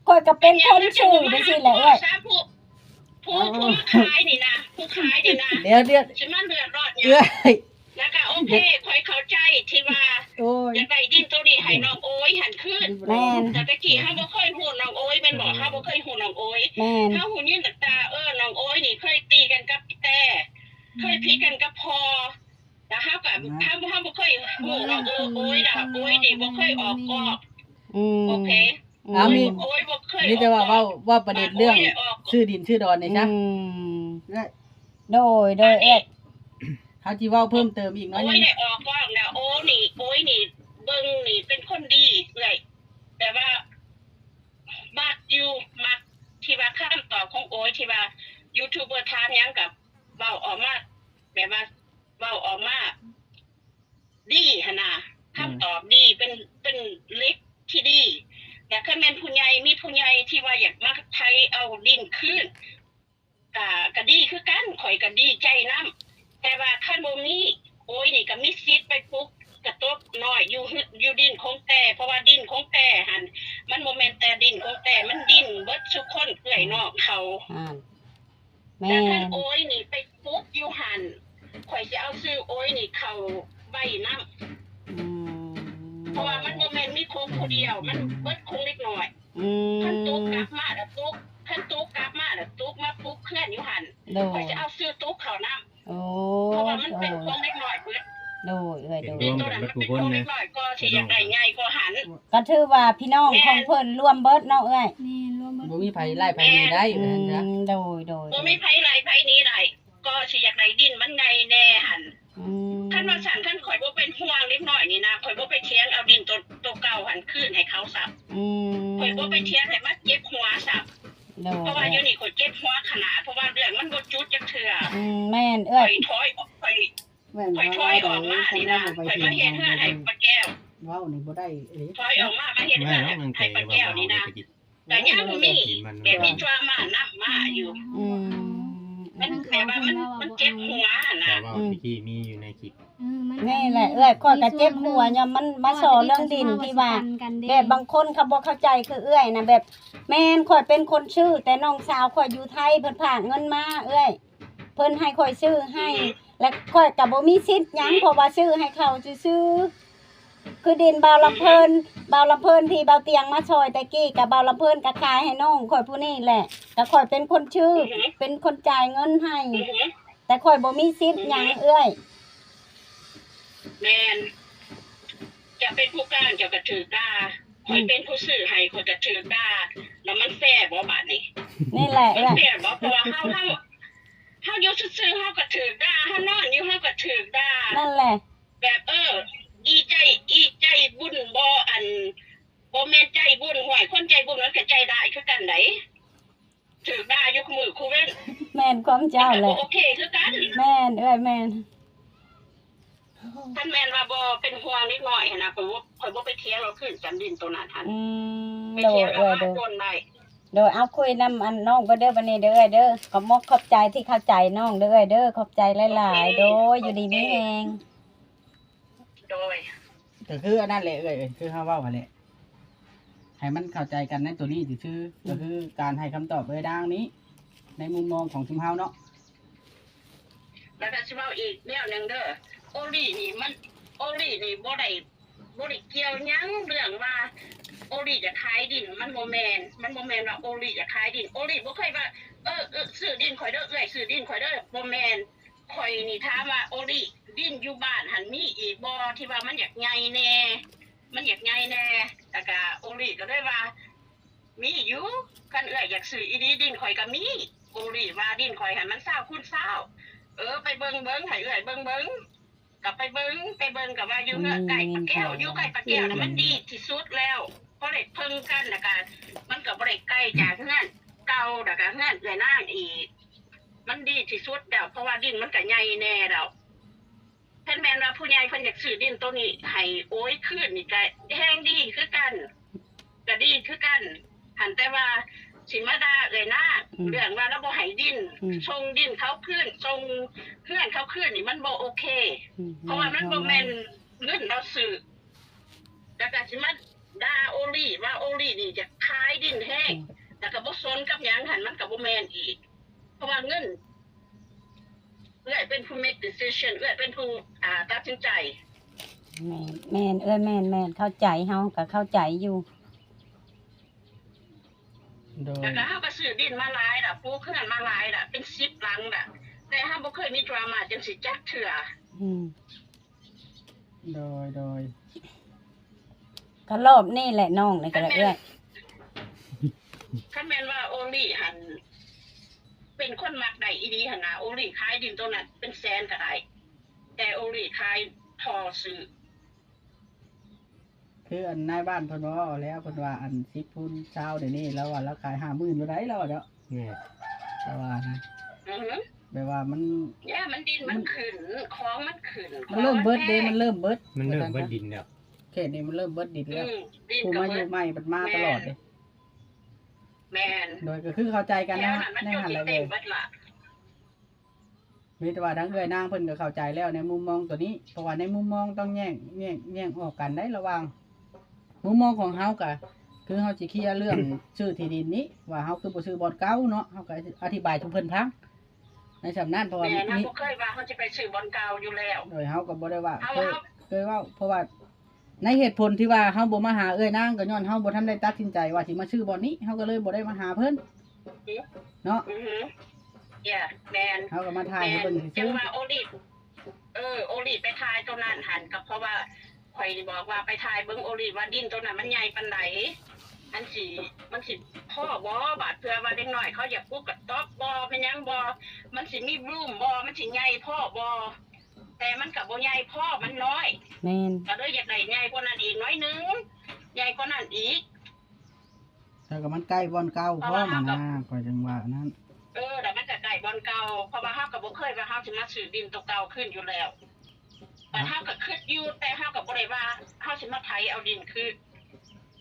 ຂ້ອຍກໍເປັນຄົນຊື່ຈັ່ງຊີ້ແຫຼະເອື້ອຍ ຜູ້ ຜູ້ ຜູ້ມາຂາຍນີ້ນະ ຜູ້ຂາຍນີ້ນະ ດຽວໆ ຊິມາເດືອດຮ້ອນຫຍັງ? ເອື້ອຍ ແລ້ວກໍໂອເຄ ຂ້ອຍເຂົ້າໃຈທີ່ວ່າ ໂອ້ຍ ຢາກໄດ້ດິນໂຕນີ້ໃຫ້ນ້ອງໂອຍຫັ້ນຄືນ ແມ່ນ ແຕ່ຕະກີ້ເຮົາບໍ່ເຄີຍຮູ້ນ້ອງໂອຍແມ່ນບໍ່? ເຮົາບໍ່ເຄີຍຮູ້ນ້ອງໂອຍ ແມ່ນ ເຮົາຮູ້ຍິນແຕ່ ເອີ ນ້ອງໂອຍນີ້ເຄີຍຕີກັນກັບແຕ່ ເຄີຍຜິດກັນກັບພໍ່ ແລ້ວເຮົາກໍ ເຮົາ ເຮົາບໍ່ເຄີຍຮູ້ວ່າ ໂອ ໂອຍລະ ໂອຍນີ້ບໍ່ເຄີຍອອກກອບ ອືມ ໂອເຄ ອືມ ໂອຍ ໂອຍບໍ່ເຄີຍ ມີແຕ່ວ່າເວົ້າ ເວົ້າປະເດັນເລື່ອງ ໂອຍໄດ້ອອກ ຊື້ດິນຊື້ດອນນີ້ຊະ ອືມ ໂດຍ ໂດຍ ເອື້ອຍ ເຮົາຊິເວົ້າເພີ່ມເຕີມອີກໜ້ອຍໜຶ່ງ ໂອຍໄດ້ອອກກອບແລ້ວ ໂອນີ້ ໂອຍນີ້ເບິ່ງນີ້ເປັນຄົນດີເອື້ອຍ ແຕ່ວ່າມັກຢູ່ ມັກທີ່ວ່າຄຳຕອບຂອງໂອຍທີ່ວ່າຢູທູບເບີຖາມຫຍັງກໍເວົ້າອອກມາ ແບບວ່າເວົ້າອອກມາ ດີຫັ້ນນະ ອືມ ຄຳຕອບດີ ເປັນ ເປັນເດັກທີ່ດີ ແລະ ຄັນແມ່ນຜູ້ໃຫຍ່ ມີຜູ້ໃຫຍ່ທີ່ວ່າຢາກມາໄຖເອົາດິນຄືນ ກະ ກະດີຄືກັນ ຂ້ອຍກະດີໃຈນຳ ແຕ່ວ່າຄັນບໍ່ມີ ໂອຍນີ້ກະມີສິດໄປປຸກກະຕົບນ້ອຍຢູ່ ຢູ່ດິນຂອງແຕ່ ເພາະວ່າດິນຂອງແຕ່ຫັ້ນ ມັນບໍ່ແມ່ນແຕ່ດິນຂອງແຕ່ ມັນດິນເບິດຊຸຄົນເອື້ອຍນ້ອງເຂົາ ແມ່ນ ແຕ່ຄັນໂອຍນີ້ໄປປຸກຢູ່ຫັ້ນ ຂ້ອຍຊິເອົາຊື່ໂອຍນີ້ເຂົ້າໄວ້ນຳ ອືມ ເພາະວ່າມັນບໍ່ແມ່ນມີຄົງຜູ້ດຽວ ມັນເບິດຄົງເດັກນ້ອຍ ອືມ ຄັນຕຸກກັບມາລະຕຸກ ຄັນຕຸກກັບມາລະຕຸກມາປຸກເຮືອນຢູ່ຫັ້ນ ໂດຍ ຂ້ອຍຊິເອົາຊື່ຕຸກເຂົ້ານຳ ໂອ້ ເພາະວ່າມັນເປັນ ໂດຍ ຂອງເດັກນ້ອຍເບິດ ໂດຍ ເອື້ອຍ ໂດຍ ເປັນໂຕນັ້ນມັນເປັນຂອງເດັກນ້ອຍ ກໍຊິຢາກໄດ້ໃຫຍ່ກວ່າຫັ້ນ ກໍຖືວ່າພີ່ນ້ອງຂອງເພິ່ນລວມເບິດເນາະເອື້ອຍ ແມ່ນ ລວມເບິດ ບໍ່ມີໃຜຫຼາຍໃຜໜີໄດ້ ອືມ ວ່າຊັ້ນຊະ ໂດຍ ໂດຍ ບໍ່ມີໃຜຫຼາຍໃຜໜີໄດ້ ກໍຊິຢາກໄດ້ດິນມັນໃຫຍ່ແດ່ຫັ້ນ ອືມ ຄັນວ່າຊັ້ນ ຄັນຂ້ອຍບໍ່ເປັນຫ່ວງເດັກນ້ອຍນີ້ນະ ຂ້ອຍບໍ່ໄປຖຽງເອົາດິນໂຕ ໂຕເກົ່າຫັ້ນຄືນໃຫ້ເຂົາຊ້ຳ ອືມ ຂ້ອຍບໍ່ໄປຖຽງໃຫ້ມາເຈັບຫົວຊ້ຳ ໂດຍ ເພາະວ່າດຽວນີ້ຂ້ອຍເຈັບຫົວຂະໜາດ ເພາະວ່າເລື່ອງມັນບໍ່ຈຸດຈັກເທື່ອ ອືມ ແມ່ນເອື້ອຍ ຂ້ອຍຖອຍອອກ ຂ້ອຍ ແມ່ນ ຂ້ອຍຖອຍອອກມານີ້ນະ ຂ້ອຍມາເຮັດເຮືອນໃຫ້ປ້າແກ້ວ ເວົ້ານີ້ບໍ່ໄດ້ເດ້ ຖອຍອອກມາ ມາເຮັດເຮືອນໃຫ້ປ້າແກ້ວນີ້ນະ ກະຍັງມີແບບມີດຣາມ່ານຳມາຢູ່ ອືມ ມັນແບບວ່າມັນ ມັນເຈັບຫົວຫັ້ນນະ ເວົ້າທີ່ມີຢູ່ໃນຄລິບ ເອີ ມັນ ນີ້ແຫຼະເອື້ອຍ ຂ້ອຍກະເຈັບຫົວຍ້ອນມັນມາສໍ່ເລື່ອງດິນທີ່ວ່າ ແບບບາງຄົນເຂົາບໍ່ເຂົ້າໃຈຄືເອື້ອຍນະ ແບບ ແມ່ນ ຂ້ອຍເປັນຄົນຊື້ ແຕ່ນ້ອງສາວຂ້ອຍຢູ່ໄທ ເພິ່ນຝາກເງິນມາເອື້ອຍ ເພິ່ນໃຫ້ຂ້ອຍຊື້ໃຫ້ ແລະ ຂ້ອຍກະບໍ່ມີສິດຫຍັງ ເພາະວ່າຊື້ໃຫ້ເຂົາຊື່ໆ ຄືດິນບ່າວລຳເພີນ ບ່າວລຳເພີນທີ່ບ່າວຕຽງມາຊ່ອຍແຕ່ກີ້ ກະບ່າວລຳເພີນກະຂາຍໃຫ້ນ້ອງຂ້ອຍຜູ້ນີ້ແຫຼະ ກະຂ້ອຍເປັນຄົນຊື້ ເປັນຄົນຈ່າຍເງິນໃຫ້ ແຕ່ຂ້ອຍບໍ່ມີສິດຫຍັງເອື້ອຍ ແມ່ນ ເຈົ້າເປັນຜູ້ກາງເຈົ້າກະຖືກດ່າ ຂ້ອຍເປັນຜູ້ຊື້ໃຫ້ຂ້ອຍກະຖືກດ່າ ແລ້ວມັນແຟບໍ່ບາດນີ້ ນີ້ແຫຼະ ມັນແຟບໍ່ ເອື້ອຍ ເພາະວ່າເຮົາ ເຮົາ ເຮົາຢູ່ຊື່ໆ ເຮົາກະຖືກດ່າ ເຮົານອນຢູ່ເຮົາກະຖືກດ່າ ນັ້ນແຫຼະ ແບບ ເອີ ອີໃຈ ອີໃຈບຸນບໍ່ ອັນ ບໍ່ແມ່ນໃຈບຸນ ຫ້ວຍ ຄົນໃຈບຸນມັນກະໃຈຮ້າຍຄືກັນໃດ ຖືກດ່າຢູ່ຄູ່ມື້ຄູ່ເວັນ ແມ່ນຄວາມເຈົ້າແຫຼະ ມັນກະບໍ່ໂອເຄຄືກັນ ແມ່ນເອື້ອຍ ແມ່ນ ຄັນແມ່ນວ່າບໍ່ເປັນຫ່ວງເດັກນ້ອຍຫັ້ນນະ ຂ້ອຍບໍ່ ຂ້ອຍບໍ່ໄປຖຽງເອົາຄືນກັນດິນໂຕນັ້ນຫັ້ນ ອືມ ໄປຖຽງເອົາມາ ໂດຍ ໂດຍ ໂດນໄດ້ ໂດຍ ເອົາຄຸຍນຳອັນນ້ອງເພິ່ນເດີ ບາດນີ້ເດີເອື້ອຍເດີ ຂອບມົກຂອບໃຈທີ່ເຂົ້າໃຈນ້ອງເດີເອື້ອຍເດີ ຂອບໃຈຫຼາຍໆ ໂອເຄ ໂດຍ ຢູ່ດີມີແຮງ ໂດຍ ກະຄືອັນນັ້ນແຫຼະເອື້ອຍ ຄືເຮົາເວົ້າຫັ້ນແຫຼະ ໃຫ້ມັນເຂົ້າໃຈກັນໃນໂຕນີ້ຊື່ໆ ອືມ ກະຄືການໃຫ້ຄຳຕອບເອື້ອຍນາງນີ້ ໃນມຸມມອງຂອງຊຸມເຮົາເນາະ ແລ້ວກະຊິເວົ້າອີກແນວໜຶ່ງເດີ ໂອລີນີ້ມັນ ໂອລີນີ້ບໍ່ໄດ້ ບໍ່ໄດ້ກ່ຽວຫຍັງເລື່ອງວ່າ ໂອລີຈະຂາຍດິນ ມັນບໍ່ແມ່ນ ມັນບໍ່ແມ່ນວ່າໂອລີຈະຂາຍດິນ ໂອລີບໍ່ເຄີຍວ່າ ເອີ ເອີ ຊື້ດິນຂ້ອຍເດີ ເອື້ອຍຊື້ດິນຂ້ອຍເດີ ບໍ່ແມ່ນ ຂ້ອຍນີ້ຖາມວ່າ ໂອລີ ດິນຢູ່ບ້ານຫັ້ນມີອີກບໍ່ ທີ່ວ່າມັນຢາກໃຫຍ່ແດ່ ມັນຢາກໃຫຍ່ແດ່ ແລ້ວກະໂອລີກະເລີຍວ່າ ມີຢູ່ ຄັນເອື້ອຍຢາກຊື້ອີ່ຫຼີ ດິນຂ້ອຍກະມີ ໂອລີວ່າ ດິນຂ້ອຍຫັ້ນມັນຊາວຄູນຊາວ ເອີ ໄປເບິ່ງເບິ່ງ ໃຫ້ເອື້ອຍເບິ່ງເບິ່ງ ກະໄປເບິ່ງ ໄປເບິ່ງກະວ່າຢູ່ເຮືອນໃກ້ປ້າແກ້ວ ຢູ່ໃກ້ປ້າແກ້ວນະ ມັນດີທີ່ສຸດແລ້ວ ພໍໄດ້ເພິ່ງກັນ ແລ້ວກະມັນກໍບໍ່ໄດ້ໄກຈາກເຮືອນເກົ່າ ແລ້ວກະເຮືອນເອື້ອຍນາງອີກ ມັນດີທີ່ສຸດແລ້ວ ເພາະວ່າດິນມັນກໍໃຫຍ່ແດ່ແລ້ວ. ຄັນແມ່ນວ່າຜູ້ໃຫຍ່ເພິ່ນຢາກຊື້ດິນໂຕນີ້ໃຫ້ໂອຍຄືນນີ້ ກໍແຮງດີຄືກັນ ກໍດີຄືກັນ ຫັ້ນ ແຕ່ວ່າຊິມາດ່າເອື້ອຍນາງ ອືມ ເລື່ອງວ່າລາວບໍ່ໃຫ້ດິນ ອືມ ສົ່ງດິນເຂົາຄືນ ສົ່ງເຮືອນເຂົາຄືນນີ້ ມັນບໍ່ໂອເຄ ອືມ ເພາະວ່າມັນບໍ່ແມ່ນເງິນລາວຊື້ ແລ້ວກໍຊິມາດ່າໂອລີວ່າໂອລີນີ້ຢາກຂາຍດິນແຮງ ອືມ ແລ້ວກໍບໍ່ສົນກັບຫຍັງຫັ້ນ ມັນກໍບໍ່ແມ່ນອີກ ເພາະວ່າເງິນ ເອື້ອຍເປັນຜູ້ make decision ເອື້ອຍເປັນຜູ້ ອ່າ ຕັດສິນໃຈ. ແມ່ນ ແມ່ນ ເອື້ອຍ ແມ່ນ ແມ່ນ ເຂົ້າໃຈ ເຮົາກໍເຂົ້າໃຈຢູ່. ໂດຍ ແລ້ວກໍເຮົາກໍຊື້ດິນມາຫຼາຍລະ ປູກເຮືອນມາຫຼາຍລະ ເປັນສິບຫຼັງລະ ແຕ່ເຮົາບໍ່ເຄີຍມີດຣາມາຈັ່ງຊີ້ຈັກເທື່ອ. ອືມ ໂດຍ ໂດຍ ກໍລອບນີ້ແຫຼະນ້ອງນີ້ກໍເອື້ອຍ. ຄັນແມ່ນວ່າໂອລີຫັ້ນເປັນຄົນມັກໄດ້ອີ່ຫຼີຫັ້ນນະ ໂອລີຂາຍດິນໂຕນັ້ນເປັນແສນກໍໄດ້ ແຕ່ໂອລີຂາຍພໍຊື້. ຄືອັນນາຍບ້ານເພິ່ນເວົ້າແລ້ວ ເພິ່ນວ່າອັນສິບຄູນຊາວດຽວນີ້ ລາວວ່າລາວຂາຍຫ້າໝື່ນບໍ່ໄດ້ ລາວວ່າເນາະ. ແມ່ນ ລາວວ່ານະ ອືຮຶ ແບບວ່າມັນ ຢ່າ ມັນດິນມັນຂຶ້ນ ຂອງມັນຂຶ້ນ ມັນເລີ່ມເບິດເດ້ ຂອງມັນແພງ ມັນເລີ່ມເບິດ ມັນເລີ່ມເບິດດິນແລ້ວ ເຂດນີ້ມັນເລີ່ມເບິດດິນແລ້ວ ອືມ ຜູ້ມາຢູ່ໃໝ່ເພິ່ນມາຕະຫຼອດເດ້. ແມ່ນ ໂດຍ ກໍຄືເຂົ້າໃຈກັນໃນຫັ້ນແຫຼະເອີຍ. ມີແຕ່ວ່າທາງເອື້ອຍນາງເພິ່ນກໍເຂົ້າໃຈແລ້ວໃນມຸມມອງຕົວນີ້ ເພາະວ່າໃນມຸມມອງຕ້ອງແຍກ ແຍກ ແຍກອອກກັນໄດ໋ ລະຫວ່າງມຸມມອງຂອງເຮົາກໍຄືເຮົາຊິເຄຍເລື່ອງຊື້ທີ່ດິນນີ້ ວ່າເຮົາຄືບໍ່ຊື້ບ່ອນເກົ່າເນາະ ເຮົາກໍອະທິບາຍສູ່ເພິ່ນຟັງໃນສ່ຳນັ້ນ ເພາະວ່າ ແມ່ນ ເຮົາບໍ່ເຄີຍວ່າເຮົາຊິໄປຊື້ບ່ອນເກົ່າຢູ່ແລ້ວ ໂດຍ ເຮົາກໍບໍ່ໄດ້ວ່າ ເຄີຍ ເຄີຍເວົ້າ ເພາະວ່າ ໃນເຫດຜົນທີ່ວ່າເຮົາບໍ່ມາຫາເອື້ອຍນາງ ກໍຍ້ອນເຮົາບໍ່ທັນໄດ້ຕັດສິນໃຈວ່າຊິມາຊື້ບ່ອນນີ້ ເຮົາກໍເລີຍບໍ່ໄດ້ມາຫາເພິ່ນເນາະ. ອືຮຶ ແມ່ນ ເຮົາກໍມາຖ່າຍໃຫ້ເບິ່ງຊື່ໆ ຈັ່ງວ່າໂອລີ ເອີ ໂອລີໄປຖ່າຍໂຕນັ້ນຫັ້ນ ກໍເພາະວ່າຂ້ອຍບອກວ່າໄປຖ່າຍເບິ່ງໂອລີວ່າດິນໂຕນັ້ນມັນໃຫຍ່ປານໃດ ມັນຊິ ມັນຊິພໍບໍ່ ບາດເທື່ອວ່າເດັກນ້ອຍເຂົາຢາກປູກກະຕ໊ອບບໍ່ ແມ່ນຫຍັງບໍ່ ມັນຊິມີບລູມບໍ່ ມັນຊິໃຫຍ່ພໍບໍ່. ແຕ່ມັນກໍບໍ່ໃຫຍ່ພໍ ມັນນ້ອຍ ແມ່ນ ກໍເລີຍຢາກໄດ້ໃຫຍ່ກວ່ານັ້ນອີກໜ້ອຍໜຶ່ງ ໃຫຍ່ກວ່ານັ້ນອີກ ແຕ່ກໍມັນໃກ້ບ່ອນເກົ່າພ້ອມຫັ້ນນະ ຂ້ອຍຈັ່ງວ່ານັ້ນ ເອີ ແລ້ວມັນກໍໃກ້ບ່ອນເກົ່າ ເພາະວ່າເຮົາກໍບໍ່ເຄີຍວ່າເຮົາຊິມາຊື້ດິນໂຕເກົ່າຄືນຢູ່ແລ້ວ ແຕ່ເຮົາກໍຄິດຢູ່ ແຕ່ເຮົາກໍບໍ່ໄດ້ວ່າເຮົາຊິມາໄຖເອົາດິນຄືນ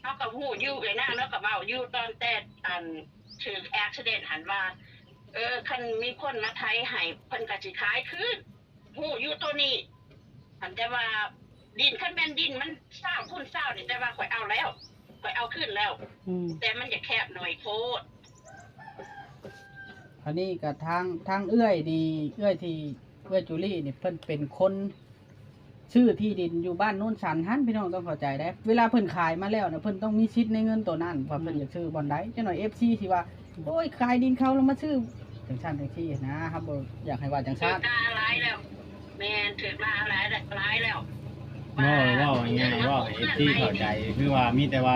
ເຮົາກໍຮູ້ຢູ່ ເອື້ອຍນາງລາວກໍເວົ້າຢູ່ຕອນແຕ່ ອັນ ຖືກ accident ຫັ້ນວ່າ ເອີ ຄັນມີຄົນມາໄຖໃຫ້ ເພິ່ນກໍຊິຂາຍຄືນ. ຮູ້ຢູ່ໂຕນີ້ ອັນ ແຕ່ວ່າດິນ ຄັນແມ່ນດິນມັນຊາວຄູນຊາວນີ້ ແຕ່ວ່າຂ້ອຍເອົາແລ້ວ ຂ້ອຍເອົາຄືນແລ້ວ ອືມ ແຕ່ມັນຢາກແຄບໜ້ອຍໂພດ. ອັນນີ້ກໍທາງ ທາງເອື້ອຍນີ້ ເອື້ອຍທີ່ ເອື້ອຍຈູລີນີ້ ເພິ່ນເປັນຄົນຊື້ທີ່ດິນຢູ່ບ້ານໂນນສັນຫັ້ນ ພີ່ນ້ອງຕ້ອງເຂົ້າໃຈເດ້. ເວລາເພິ່ນຂາຍມາແລ້ວນະ ເພິ່ນຕ້ອງມີສິດໃນເງິນໂຕນັ້ນ ວ່າເພິ່ນ ອືມ ຢາກຊື້ບ່ອນໃດ. ຈັກໜ້ອຍເອັຟຊີຊິວ່າ ໂອ້ຍ ຂາຍດິນເຂົາແລ້ວມາຊື້ ຈັ່ງຊັ້ນຈັ່ງຊີ້ນະ ເຮົາບໍ່ຢາກໃຫ້ວ່າຈັ່ງຊັ້ນ. ຖືກດ່າຫຼາຍແລ້ວ ແມ່ນ ຖືກດ່າຫຼາຍ ຫຼາຍແລ້ວ. ເວົ້າ ເວົ້າງ່າຍໆ ເວົ້າໃຫ້ເອັຟຊີເຂົ້າໃຈ ຄືວ່າມີແຕ່ວ່າ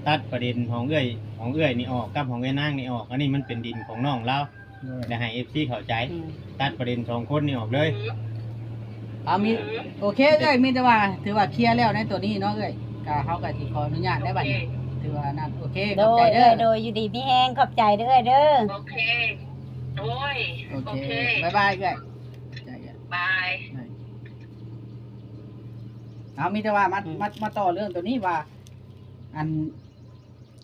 ຕັດປະເດັນຂອງເອື້ອຍ ຂອງເອື້ອຍນີ້ອອກ ກັບຂອງເອື້ອຍນາງນີ້ອອກ ອັນນີ້ມັນເປັນດິນຂອງນ້ອງລາວ ໂດຍ ແລະ ໃຫ້ເອັຟຊີເຂົ້າໃຈ ອືມ ຕັດປະເດັນສອງຄົນນີ້ອອກເລີຍ. ອືມ ເອົາ ມີ ອືມ ໂອເຄເອື້ອຍ ມີແຕ່ວ່າຖືວ່າເຄຍແລ້ວໃນຕົວນີ້ເນາະເອື້ອຍ ກະເຮົາກະຊິຂໍອະນຸຍາດໄດ້ບັດນີ້ ໂອເຄ ຖືວ່ານັ້ນ ໂອເຄ ໂດຍ ຂອບໃຈເດີ ເອື້ອຍ ໂດຍ ຢູ່ດີມີແຮງ ຂອບໃຈເດີເອື້ອຍເດີ ໂອເຄ ໂດຍ ໂອເຄ ໂອເຄ ບາຍບາຍເອື້ອຍ ບາຍ ບາຍ ເອົາ ມີແຕ່ວ່າມາ ອືມ ມາ ມາຕໍ່ເລື່ອງຕົວນີ້ວ່າ ອັນ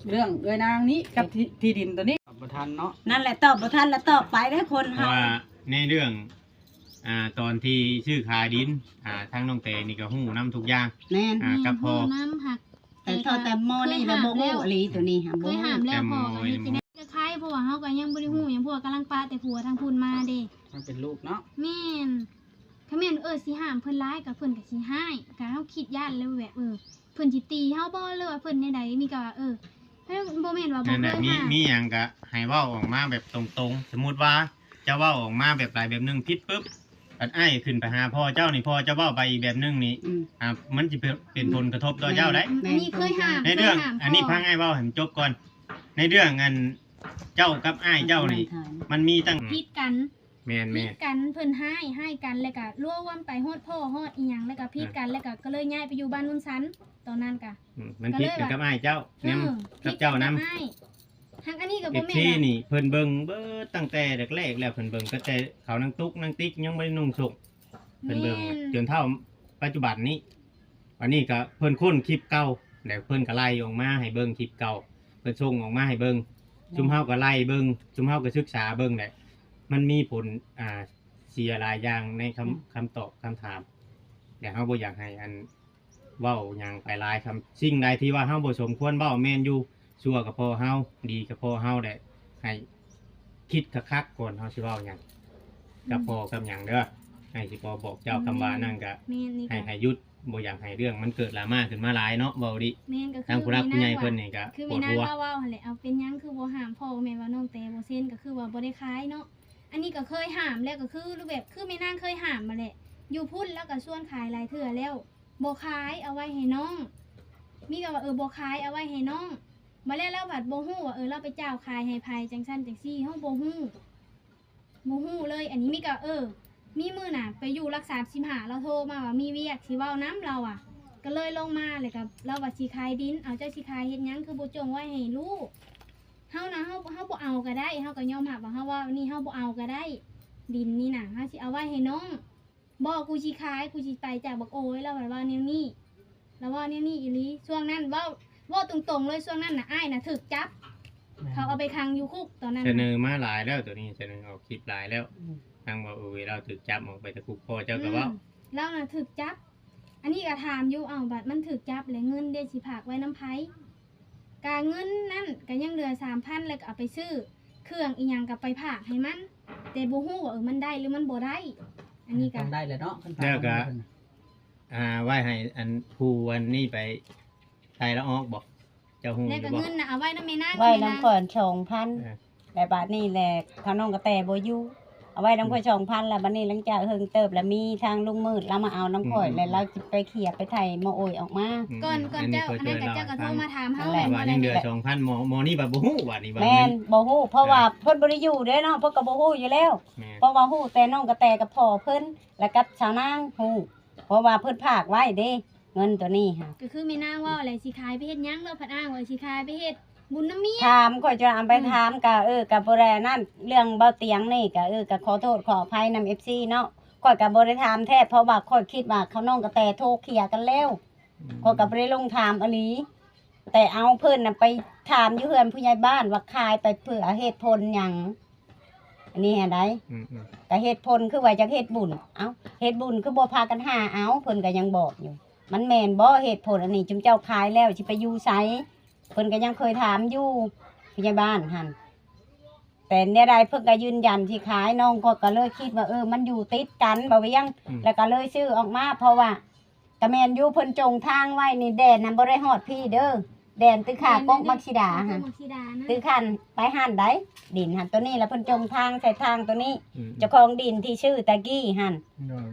ເລື່ອງເອື້ອຍນາງນີ້ກັບທີ່ ທີ່ດິນຕົວນີ້ ຕອບບໍ່ທັນເນາະ ນັ້ນແຫຼະ ຕອບບໍ່ທັນລະຕອບໄປເດ້ຄົນເຮົາ ເພາະວ່າໃນເລື່ອງ ອ່າ ຕອນທີ່ຊື້ຂາຍດິນ ອ່າ ທາງນ້ອງແຕນີ້ກໍຮູ້ນຳທຸກຢ່າງ ແມ່ນ ອ່າ ກັບພໍ່ ຮູ້ນຳ ຫາກ ແຕ່ເທົ່າແຕ່ມໍນີ້ລະບໍ່ຮູ້ອີ່ຫຼີ ຕົວນີ້ຫາບໍ່ຮູ້ ເຄີຍຫ້າມແລ້ວ ແຕ່ມໍນີ້ບໍ່ຮູ້ ພໍ່ກໍເຮັດຈັ່ງໃດກໍຂາຍ ເພາະວ່າເຮົາກໍຍັງບໍ່ໄດ້ຮູ້ຫຍັງ ເພາະວ່າກຳລັງປະແຕ່ຜົວທາງພຸ້ນມາເດ້ ມັນເປັນລູກເນາະ ແມ່ນ ຄັນແມ່ນ ເອີ ຊິຫ້າມເພິ່ນຫຼາຍກໍເພິ່ນກໍຊິຮ້າຍ ກໍເຮົາຄິດຢ້ານແລ້ວແບບ ເອີ ເພິ່ນຊິຕີເຮົາບໍ່ ຫຼືວ່າເພິ່ນແນວໃດ ມີກໍວ່າ ເອີ ບໍ່ແມ່ນວ່າບໍ່ເຄີຍຫ້າມ ມີ ມີຫຍັງກໍໃຫ້ເວົ້າອອກມາແບບຕົງໆ ສົມມຸດວ່າ ເຈົ້າເວົ້າອອກມາແບບໃດແບບໜຶ່ງຜິດປຶບ ອັນອ້າຍຂຶ້ນໄປຫາພໍ່ເຈົ້ານີ້ ພໍ່ເຈົ້າເວົ້າໄປອີກແບບໜຶ່ງນີ້ ອືມ ອ່າ ມັນຊິເປັນ ເປັນ ອືມ ຜົນກະທົບຕໍ່ເຈົ້າໄດ໋ ແມ່ນ ອັນນີ້ເຄີຍຫ້າມ ໃນເລື່ອງ ເຄີຍຫ້າມ ອັນນີ້ ພໍ່ ຟັງອ້າຍເວົ້າໃຫ້ມັນຈົບກ່ອນ ໃນເລື່ອງ ອັນ ເຈົ້າກັບອ້າຍເຈົ້ານີ້ ມັນມີຕັ້ງ ຜິດກັນ ແມ່ນໆ ຜິດກັນ ເພິ່ນຮ້າຍ ຮ້າຍກັນ ແລ້ວກະລວມໄປຮອດພໍ່ຮອດອີ່ຫຍັງ ແລ້ວກະຜິດກັນ ອ່າ ແລ້ວກະ ກໍເລີຍຍ້າຍໄປຢູ່ບ້ານໂນນຊັນຕອນນັ້ນກະ ອືມ ມັນຜິດກັນກັບອ້າຍເຈົ້າ ແນມ ເອີ ຜິດກັບເຈົ້ານຳ ກັບອ້າຍ. ຫາກອັນນີ້ກໍບໍ່ແມ່ນ ເອັຟຊີ ນີ້ເພິ່ນເບິ່ງເບິດຕັ້ງແຕ່ແລກໆແລ້ວ ເພິ່ນເບິ່ງຕັ້ງແຕ່ເຂົານັ່ງຕຸກນັ່ງຕິກ ຍັງບໍ່ໄດ້ນຸ່ງໂສ້ງ ເພິ່ນເບິ່ງ ແມ່ນ ຈົນເທົ່າປັດຈຸບັນນີ້. ອັນນີ້ກໍເພິ່ນຄົ້ນຄລິບເກົ່າ ແລ້ວເພິ່ນກໍໄລ່ອອກມາໃຫ້ເບິ່ງຄລິບເກົ່າ ເພິ່ນສົ່ງອອກມາໃຫ້ເບິ່ງ ແມ່ນ ຊຸມເຮົາກໍໄລ່ເບິ່ງ ຊຸມເຮົາກໍສຶກສາເບິ່ງແຫຼະ ມັນມີຜົນ ອ່າ ເສຍຫຼາຍຢ່າງໃນຄຳ ອືມ ຄຳຕອບຄຳຖາມ ແລະເຮົາບໍ່ຢາກໃຫ້ອັນ ເວົ້າຫຍັງໄປຫຼາຍ ຄຳ ສິ່ງໃດທີ່ວ່າເຮົາບໍ່ສົມຄວນເວົ້າ ແມ່ນຢູ່ ຊົ່ວກໍພໍເຮົາ ດີກໍພໍເຮົາແຫຼະ ໃຫ້ຄິດຄັກໆກ່ອນເຮົາຊິເວົ້າຫຍັງກັບ ອືມ ພໍ່ກັບຫຍັງເດີ ໃຫ້ຊິພໍບອກເຈົ້າ ອືມ ຄຳວ່ານັ້ນກໍ ແມ່ນ ນີ້ ໃຫ້ ກໍ ໃຫ້ຢຸດ ບໍ່ຢາກໃຫ້ເລື່ອງມັນເກີດດຣາມາຂຶ້ນມາຫຼາຍເນາະ ເວົ້າດີ ແມ່ນ ກໍຄື ທາງຜູ້ຫຼັກຜູ້ໃຫຍ່ເພິ່ນນີ້ກໍ ຄືແມ່ນາງ ປວດຫົວ ເວົ້າ ເວົ້າຫັ້ນແຫຼະ ເອົາເປັນຫຍັງຄືບໍ່ຫ້າມພໍ່ແມ່ວ່ານ້ອງແຕ່ບໍ່ເຊັນ ກໍຄືວ່າບໍ່ໄດ້ຂາຍເນາະ. ອັນນີ້ກໍເຄີຍຫ້າມແລ້ວ ກໍຄືຮູບແບບຄືແມ່ນາງເຄີຍຫ້າມຫັ້ນແຫຼະ ຢູ່ພຸ້ນລາວກໍຊວນຂາຍຫຼາຍເທື່ອແລ້ວ ບໍ່ຂາຍ ເອົາໄວ້ໃຫ້ນ້ອງ ມີແຕ່ວ່າ ເອີ ບໍ່ຂາຍ ເອົາໄວ້ໃຫ້ນ້ອງ ບາດແລ້ວລາວພັດບໍ່ຮູ້ວ່າ ເອີ ລາວໄປຈ້າວຂາຍໃຫ້ໃຜ ຈັ່ງຊັ້ນຈັ່ງຊີ້ ເຮົາບໍ່ຮູ້ ບໍ່ຮູ້ເລີຍ. ອັນນີ້ມີກໍ ເອີ ມີມື້ໜ້າໄປຢູ່ຫຼັກສາມສິບຫ້າ ລາວໂທມາວ່າມີວຽກຊິເວົ້ານຳລາວວ່າ ກໍເລີຍລົງມາ ແລ້ວກໍລາວວ່າຊິຂາຍດິນ ເອົາ ເຈົ້າຊິຂາຍເຮັດຫຍັງ ຄືບໍ່ຈົ່ງໄວ້ໃຫ້ລູກ ເຮົານະ ເຮົາ ເຮົາບໍ່ເອົາກໍໄດ້ ເຮົາກໍຍອມຮັບວ່າເຮົາເວົ້ານີ້ ເຮົາບໍ່ເອົາກໍໄດ້ ດິນນີ້ນະ ເຮົາຊິເອົາໄວ້ໃຫ້ນ້ອງ. ບໍ່ ກູຊິຂາຍ ກູຊິໄປຈາກບັກໂອຍ ລາວວ່າແນວນີ້ ລາວເວົ້າແນວນີ້ອີ່ຫຼີ. ຊ່ວງນັ້ນເວົ້າ ເວົ້າຕົງໆເລີຍ ຊ່ວງນັ້ນນະ ອ້າຍນະຖືກຈັບ ແມ່ນ ເຂົາເອົາໄປຂັງຢູ່ຄຸກຕອນນັ້ນນະ. ສະເໜີມາຫຼາຍແລ້ວ ໂຕນີ້ສະເໜີອອກຄລິບຫຼາຍແລ້ວ ອືມ ທາງວ່າ ເອີ ລາວຖືກຈັບອອກໄປແຕ່ຄຸກ ພໍ່ເຈົ້າກໍເວົ້າ ອືມ ລາວນະຖືກຈັບ. ອັນນີ້ກໍຖາມຢູ່ ເອົ້າ ບັດມັນຖືກຈັບແລ້ວ ເງິນເດ ຊິຝາກໄວ້ນຳໃຜ? ກະເງິນນັ້ນກໍຍັງເຫຼືອສາມພັນ ແລ້ວກໍເອົາໄປຊື້ເຄື່ອງອີ່ຫຍັງກໍໄປຝາກໃຫ້ມັນ ແຕ່ບໍ່ຮູ້ວ່າ ເອີ ມັນໄດ້ຫຼືມັນບໍ່ໄດ້. ອັນນີ້ກໍຕ້ອງໄດ້ແຫຼະເນາະ ຄັນຝາກ ແລ້ວກໍ ເງິນເພິ່ນນະ ອ່າ ໄວ້ໃຫ້ອັນຜູ້ອັນນີ້ໄປໄລ່ລາວອອກບໍ? ເຈົ້າຮູ້ຢູ່ບໍ? ແລ້ວກໍເງິນນະເອົາໄວ້ນຳແມ່ນາງ ໄວ້ນຳຂ້ອຍສອງພັນ ເອີ ແລ້ວບາດນີ້ແຫຼະ ເຖົ້ານ້ອງກະແຕບໍ່ຢູ່ ເອົາໄວ້ນຳຂ້ອຍ ອືມ ສອງພັນ ແລ້ວບາດນີ້ຫຼັງຈາກເຫິງເຕີບ ແລ້ວມີທາງລຸງມືດລາວມາເອົານຳຂ້ອຍ ອືມໆໆ ແລ້ວລາວຊິໄປເຂົ້ຍໄປໄຖໝໍໂອຍອອກມາ ອືມໆ ກ່ອນ ກ່ອນເຈົ້າ ອັນນີ້ ອັນນັ້ນກໍເຈົ້າກໍໂທມາຖາມເຮົາ ແມ່ນ ແຫຼະ ວ່າຍັງເຫຼືອສອງພັນ ໝໍ ໝໍນີ້ບັດບໍ່ຮູ້ວ່ານີ້ ແມ່ນ ບໍ່ຮູ້ ເພາະວ່າ ອ່າ ເພິ່ນບໍ່ໄດ້ຢູ່ເດ້ເນາະ ເພິ່ນກໍບໍ່ຮູ້ຢູ່ແລ້ວ ແມ່ນ ເພາະວ່າຮູ້ແຕ່ນ້ອງກະແຕກັບພໍ່ເພິ່ນ ແລະກັບສາວນາງຮູ້ ເພາະວ່າເພິ່ນຝາກໄວ້ເດ້ ເງິນໂຕນີ້ຫະ ກໍຄືແມ່ນາງເວົ້າແຫຼະ ຊິຂາຍໄປເຮັດຫຍັງ ລາວພັດອ້າງວ່າຊິຂາຍໄປເຮັດບຸນນຳເມຍ ຖາມ ຂ້ອຍຈະເອົາໄປ ອືມ ຖາມ ກະ ເອີ ກະບໍ່ໄດ້ອັນນັ້ນ ເລື່ອງເບົາຕຽງນີ້ ກະ ເອີ ກະຂໍໂທດຂໍອະໄພນຳ ເອັຟຊີ ເນາະ ຂ້ອຍກະບໍ່ໄດ້ຖາມແທ້ ເພາະວ່າຂ້ອຍຄິດວ່າເຂົານ້ອງກະແຕໂທເຄຍກັນແລ້ວ ອືມ ຂ້ອຍກະບໍ່ໄດ້ລົງຖາມອີ່ຫຼີ ແຕ່ເອົາເພິ່ນນະໄປຖາມຢູ່ເຮືອນຜູ້ໃຫຍ່ບ້ານວ່າຂາຍໄປເພື່ອເຫດຜົນຫຍັງ ອັນນີ້ຫັ້ນໃດ ອືມໆ ກະເຫດຜົນຄືວ່າຢາກເຮັດບຸນ ເອົ້າ ເຮັດບຸນຄືບໍ່ພາກັນຫາເອົາ ເພິ່ນກະຍັງບອກຢູ່ ມັນແມ່ນບໍ່ເຫດຜົນອັນນີ້ ຈຸມເຈົ້າຂາຍແລ້ວຊິໄປຢູ່ໃສ? ເພິ່ນກໍຍັງເຄີຍຖາມຢູ່ ຜູ້ໃຫຍ່ບ້ານຫັ້ນ ແຕ່ແນວໃດເພິ່ນກໍຢືນຢັນຊິຂາຍ ນ້ອງຂ້ອຍກໍເລີຍຄິດວ່າ ເອີ ມັນຢູ່ຕິດກັນ ບໍ່ວຽງ ອືມ ແລ້ວກໍເລີຍຊື້ອອກມາ ເພາະວ່າກໍແມ່ນຢູ່ ເພິ່ນຈົງທາງໄວ້ນີ້ ແດນຫັ້ນບໍ່ໄດ້ຮອດພີ້ເດີ ແດນຕຶກຂ້າກົກໝາກສີດາ ແມ່ນໆ ຫະ ກົກໝາກສີດານະ ຕຶກຫັ້ນໄປຫັ້ນໃດ ດິນຫັ້ນ ໂຕນີ້ລະເພິ່ນຈົງທາງໃສ່ທາງໂຕນີ້ ອືມໆ ເຈົ້າຂອງດິນທີ່ຊື້ຕະກີ້ຫັ້ນ ໂດຍ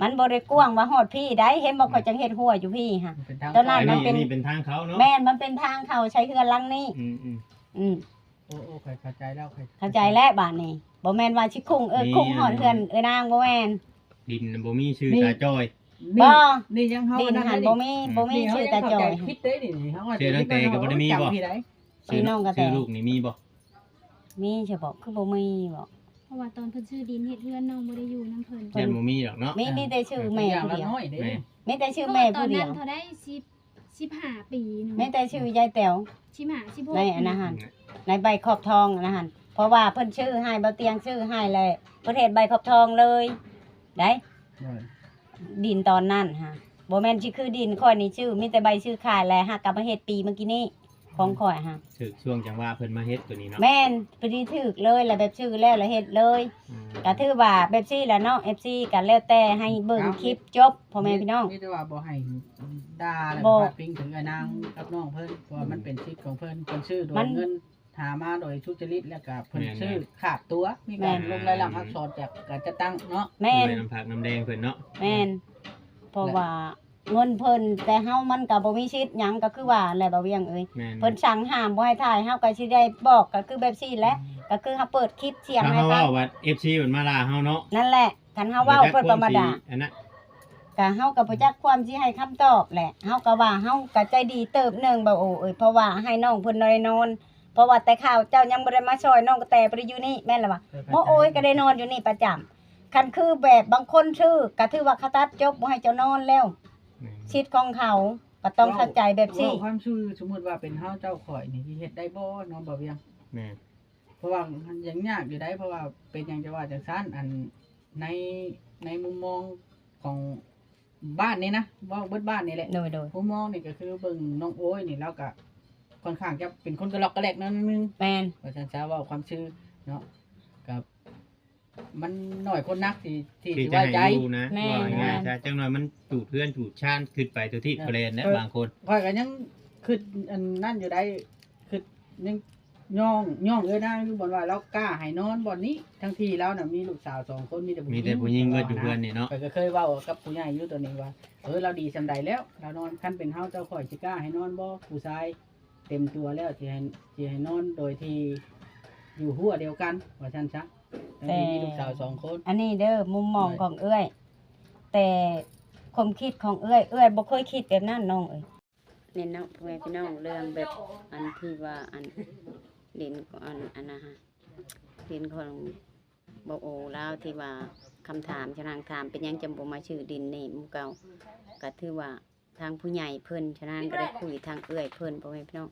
ມັນບໍ່ໄດ້ກວ້າງວ່າຮອດພີ້ໃດ ເຫັນບໍ່ ອືມ ຂ້ອຍຈັ່ງເຮັດຮົ້ວຢູ່ພີ້ຫະ ມັນເປັນທາງ ໂຕນັ້ນ ອັນນີ້ ມັນເປັນ ອັນນີ້ເປັນທາງເຂົາເນາະ ແມ່ນ ມັນເປັນທາງເຂົ້າໃສ່ເຮືອນຫຼັງນີ້ ອືມໆ ອືມ ໂອ້ໆ ຂ້ອຍເຂົ້າໃຈແລ້ວ ຂ້ອຍເຂົ້າໃຈແລ້ວບາດນີ້ ບໍ່ແມ່ນວ່າຊິຄຸ້ງ ເອີ ຄຸ້ງຮອດເຮືອນເອື້ອຍນາງ ບໍ່ແມ່ນ ດິນບໍ່ມີຊື່ຕາຈ່ອຍ ນີ້ ບໍ່ ນີ້ຍັງເຮົາ ດິນຫັ້ນບໍ່ມີ ອືມ ບໍ່ມີຊື່ຕາຈ່ອຍ ນີ້ເຮົາຍັງເຂົ້າໃຈຜິດເດ້ນີ້ ເຮົາວ່າຊື່ຕັ້ງແຕ່ກໍບໍ່ໄດ້ມີບໍ່? ຊື່ນ້ອງກະແຕ ຊື່ລູກນີ້ມີບໍ່? ມີຊະບໍ ຄືບໍ່ມີບໍ? ເພາະວ່າຕອນເພິ່ນຊື້ດິນເຮັດເຮືອນ ນ້ອງບໍ່ໄດ້ຢູ່ນຳເພິ່ນ ຍັງບໍ່ມີດອກເນາະ ມີ ມີແຕ່ຊື່ແມ່ຜູ້ດຽວ ແມ່ນ ມີແຕ່ຊື່ແມ່ຜູ້ດຽວ ເພາະວ່າຕອນນັ້ນເທົ່າໃດ ສິບ ສິບຫ້າປີໜຶ່ງ ມີແຕ່ຊື່ຍາຍແຕວ ສິບຫ້າ ສິບຫົກ ໃນອັນນັ້ນຫັ້ນ ໃນໃບຂອບທອງອັນນັ້ນຫັ້ນ ເພາະວ່າເພິ່ນຊື້ໃຫ້ ບໍ່ຕຽງຊື້ໃຫ້ແລ້ວ ເພິ່ນເຮັດໃບຂອບທອງເລີຍໄດ໋ ໂດຍ ດິນຕອນນັ້ນຫະ ບໍ່ແມ່ນຊິຄືດິນຂ້ອຍນີ້ຊື້ ມີແຕ່ໃບຊື້ຂາຍ ແລະຫາກະມາເຮັດປີເມື່ອກີ້ນີ້ ຂອງຂ້ອຍຫະ ຖືກຊ່ວງຈັງຫວະເພິ່ນມາເຮັດໂຕນີ້ເນາະ ແມ່ນ ພໍດີຖືກເລີຍ ແລະແບບຊື້ແລ້ວ ແລະເຮັດເລີຍ ອືມ ກະຖືວ່າແບບຊີ້ແຫຼະເນາະ ເອັຟຊີ ກະແລ້ວແຕ່ໃຫ້ເບິ່ງຄລິບຈົບ ພໍ່ແມ່ພີ່ນ້ອງ ມີແຕ່ວ່າບໍ່ໃຫ້ດ່າ ແລະ ບໍ່ ພາດພິງເຖິງອ້າຍນາງກັບນ້ອງເພິ່ນ ເພາະວ່າມັນເປັນສິດຂອງເພິ່ນ ເພິ່ນຊື້ໂດຍ ມັນ ເງິນຫາມາໂດຍສຸດຈະລິດ ແລ້ວກະເພິ່ນ ແມ່ນໆ ຊື້ຂາດຕົວ ມີການ ແມ່ນ ລົງລາຍລັກອັກສອນຈາກການຈັດຕັ້ງເນາະ ແມ່ນ ໂດຍນຳພັກນຳແດງເພິ່ນເນາະ ແມ່ນ ເພາະວ່າ ເງິນເພິ່ນ ແຕ່ເຮົາມັນກໍບໍ່ມີສິດຫຍັງ ກໍຄືວ່າແຫຼະ ບ່າວວຽງເອີຍ ແມ່ນໆ ເພິ່ນສັ່ງຫ້າມບໍ່ໃຫ້ຖ່າຍ ເຮົາກໍຊິໄດ້ບອກ ກໍຄືແບບຊີ້ແຫຼະ ອືມ ກໍຄືເຮົາເປີດຄລິບສຽງໃຫ້ເຂົາ ເຮົາເວົ້າວ່າ ເອັຟຊີ ເພິ່ນມາດ່າເຮົາເນາະ. ນັ້ນແຫຼະ ຄັນເຮົາເວົ້າເພິ່ນກໍມາດ່າ ກະເຮົາກໍບໍ່ຈັກຄວາມຊິໃຫ້ຄຳຕອບແຫຼະ. ເຮົາກໍວ່າເຮົາກໍໃຈດີເຕີບໜຶ່ງ ບ່າວໂອເອີຍ ເພາະວ່າໃຫ້ນ້ອງເພິ່ນໄດ້ນອນ ເພາະວ່າແຕ່ເຊົ້າເຈົ້າຍັງບໍ່ໄດ້ມາຊ່ອຍ ນ້ອງກະແຕບໍ່ໄດ້ຢູ່ນີ້ ແມ່ນລະວະ? ບໍ່ໂອຍກໍໄດ້ນອນຢູ່ນີ້ປະຈຳ. ຄັນຄືແບບບາງຄົນຖືກ ກໍຖືວ່າເຂົາຕັດຈົບ ບໍ່ໃຫ້ເຈົ້ານອນແລ້ວ ສິດຂອງເຂົາ ກໍຕ້ອງເຂົ້າໃຈແບບຊີ້. ເວົ້າ ເວົ້າຄວາມຊື່ ສົມມຸດວ່າເປັນເຮົາເຈົ້າຂ້ອຍນີ້ ຊິເຮັດໄດ້ບໍ່ເນາະ ບ່າວວຽງ? ແມ່ນ. ເພາະວ່າຍັງຍາກຢູ່ໃດ໋ ເພາະວ່າເປັນຫຍັງຈະວ່າຈັ່ງຊັ້ນ ອັນ ໃນ ໃນມຸມມອງຂອງບ້ານນີ້ນະ ເວົ້າເບິດບ້ານນີ້ແຫຼະ ໂດຍໆ ມຸມມອງນີ້ກໍຄືເບິ່ງນ້ອງໂອຍນີ້ ລາວກໍຄ່ອນຂ້າງຈະເປັນຄົນກະລອກກະແລກໜ້ອຍໜຶ່ງ ແມ່ນ ວ່າຊັ້ນຊະ ເວົ້າຄວາມຊື່ເນາະ ກໍມັນໜ້ອຍຄົນນັກທີ່ ທີ່ ທີ່ ທີ່ ຊິໄວ້ໃຈ ແມ່ນ ເວົ້າງ່າຍໆຊະ ແມ່ນ ຈັກໜ້ອຍມັນຈູດເຮືອນຈູດຊານຂຶ້ນໄປທົ່ວທີບ ເອີ ທົ່ວແດນແຫຼະ ເອີ ບາງຄົນ ຂ້ອຍກໍຍັງຄິດອັນນັ້ນຢູ່ໃດ໋ ຄິດຍັງຍ້ອງ ຍ້ອງເອື້ອຍນາງຢູ່ບ່ອນວ່າລາວກ້າໃຫ້ນອນບ່ອນນີ້ ທັງທີ່ລາວນະມີລູກສາວສອງຄົນ ມີແຕ່ຜູ້ຍິງ ມີແຕ່ຜູ້ຍິງເບິດຢູ່ເຮືອນນີ້ເນາະ. ຂ້ອຍກໍເຄີຍເວົ້າກັບຜູ້ໃຫຍ່ຢູ່ໂຕນີ້ວ່າ ເອີ ລາວດີສ່ຳໃດແລ້ວ ລາວນອນ ຄັນເປັນເຮົາເຈົ້າຂ້ອຍຊິກ້າໃຫ້ນອນບໍ່ ຜູ້ຊາຍເຕັມຕົວແລ້ວ ຊິໃຫ້ ຊິໃຫ້ນອນໂດຍທີ່ຢູ່ຮົ້ວດຽວກັນ ວ່າຊັ້ນຊະ ທັງທີ່ມີ ແຕ່ ລູກສາວສອງຄົນ. ອັນນີ້ເດີ ມຸມມອງ ໂດຍ ຂອງເອື້ອຍ ແຕ່ຄວາມຄິດຂອງເອື້ອຍ ເອື້ອຍບໍ່ເຄີຍຄິດແບບນັ້ນນ້ອງເອີຍ. ແມ່ນເນາະ ພໍ່ແມ່ພີ່ນ້ອງ ເລື່ອງແບບອັນທີ່ວ່າອັນ ດິນ ອັນ ອັນນະ ດິນຂອງບ່າວໂອລາວ ທີ່ວ່າຄຳຖາມຊະນາງຖາມ ເປັນຫຍັງຈັ່ງບໍ່ມາຊື້ດິນແດ່ໝູ່ເກົ່າ ກໍຖືວ່າທາງຜູ້ໃຫຍ່ເພິ່ນ ຊະນາງກໍໄດ້ຄຸຍທາງເອື້ອຍເພິ່ນ ພໍ່ແມ່ພີ່ນ້ອງ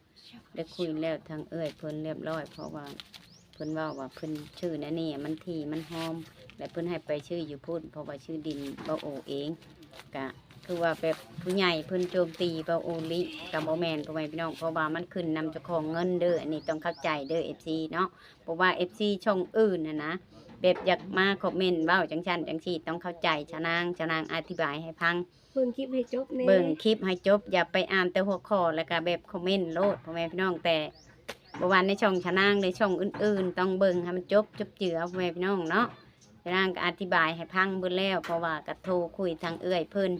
ໄດ້ຄຸຍແລ້ວທາງເອື້ອຍເພິ່ນລຽບຮ້ອຍ ເພາະວ່າເພິ່ນເວົ້າວ່າເພິ່ນຊື້ແນວນີ້ ມັນທີ່ມັນຫອມ ແລະ ເພິ່ນໃຫ້ໄປຊື້ຢູ່ພຸ້ນ ເພາະວ່າຊື້ດິນບ່າວໂອເອງ ກະຄືວ່າແບບຜູ້ໃຫຍ່ເພິ່ນໂຈມຕີບ່າວໂອອີ່ຫຼີ ກະບໍ່ແມ່ນ ພໍ່ແມ່ພີ່ນ້ອງ ເພາະວ່າມັນຂຶ້ນນຳເຈົ້າຂອງເງິນເດີ ອັນນີ້ຕ້ອງເຂົ້າໃຈເດີ ເອັຟຊີ ເນາະ ບໍ່ວ່າ ເອັຟຊີ ຊ່ອງອື່ນຫັ້ນນະ ແບບຢາກມາຄອມເມັນເວົ້າຈັ່ງຊັ້ນຈັ່ງຊີ້ ຕ້ອງເຂົ້າໃຈຊະນາງ ຊະນາງອະທິບາຍໃຫ້ຟັງ ເບິ່ງຄລິບໃຫ້ຈົບແດ່ ເບິ່ງຄລິບໃຫ້ຈົບ ຢ່າໄປອ່ານແຕ່ຫົວຂໍ້ ແລ້ວກະແບບຄອມເມັນໂລດ ພໍ່ແມ່ພີ່ນ້ອງ ແຕ່ບໍ່ວ່າໃນຊ່ອງຊະນາງ ຫຼື ຊ່ອງອື່ນໆ ຕ້ອງເບິ່ງໃຫ້ມັນຈົບ ຈົບເຈືອ ພໍ່ແມ່ພີ່ນ້ອງເນາະ. ຊະນາງກໍອະທິບາຍໃຫ້ຟັງເບິດແລ້ວ ເພາະວ່າກໍໂທຄຸຍທາງເອື້ອຍເພິ່ນ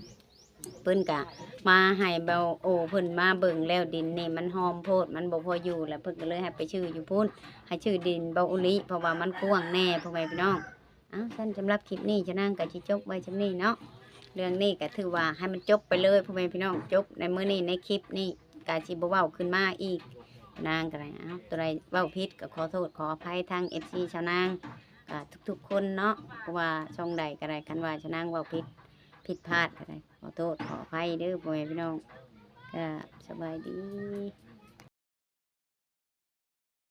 ເພິ່ນກະມາໃຫ້ບ່າວໂອເພິ່ນມາເບິ່ງແລ້ວ ດິນນີ້ມັນຫອມໂພດ ມັນບໍ່ພໍຢູ່ ແລ້ວເພິ່ນກໍເລີຍໃຫ້ໄປຊື້ຢູ່ພຸ້ນ ໃຫ້ຊື້ດິນບ່າວໂອອີ່ຫຼີ ເພາະວ່າມັນກວ້າງແດ່ ພໍ່ແມ່ພີ່ນ້ອງ. ເອົ້າ ຊັ້ນສຳລັບຄລິບນີ້ ຊະນາງກໍຊິຈົບໄວ້ຊ່ຳນີ້ເນາະ ເລື່ອງນີ້ກໍຖືວ່າໃຫ້ມັນຈົບໄປເລີຍ ພໍ່ແມ່ພີ່ນ້ອງ ຈົບໃນມື້ນີ້ ໃນຄລິບນີ້ ກໍຊິບໍ່ເວົ້າຂຶ້ນມາອີກ ຊະນາງກໍໄດ້ ເອົ້າ ຕົວໃດເວົ້າຜິດກໍຂໍໂທດຂໍອະໄພທາງ ເອັຟຊີ ຊະນາງ ກໍທຸກໆຄົນເນາະ ບໍ່ວ່າຊ່ອງໃດກໍໄດ້ ຄັນວ່າຊະນາງເວົ້າຜິດ ຜິດພາດກໍໄດ້ ຂໍໂທດຂໍອະໄພເດີ ພໍ່ແມ່ພີ່ນ້ອງ ກໍສະບາຍດີ.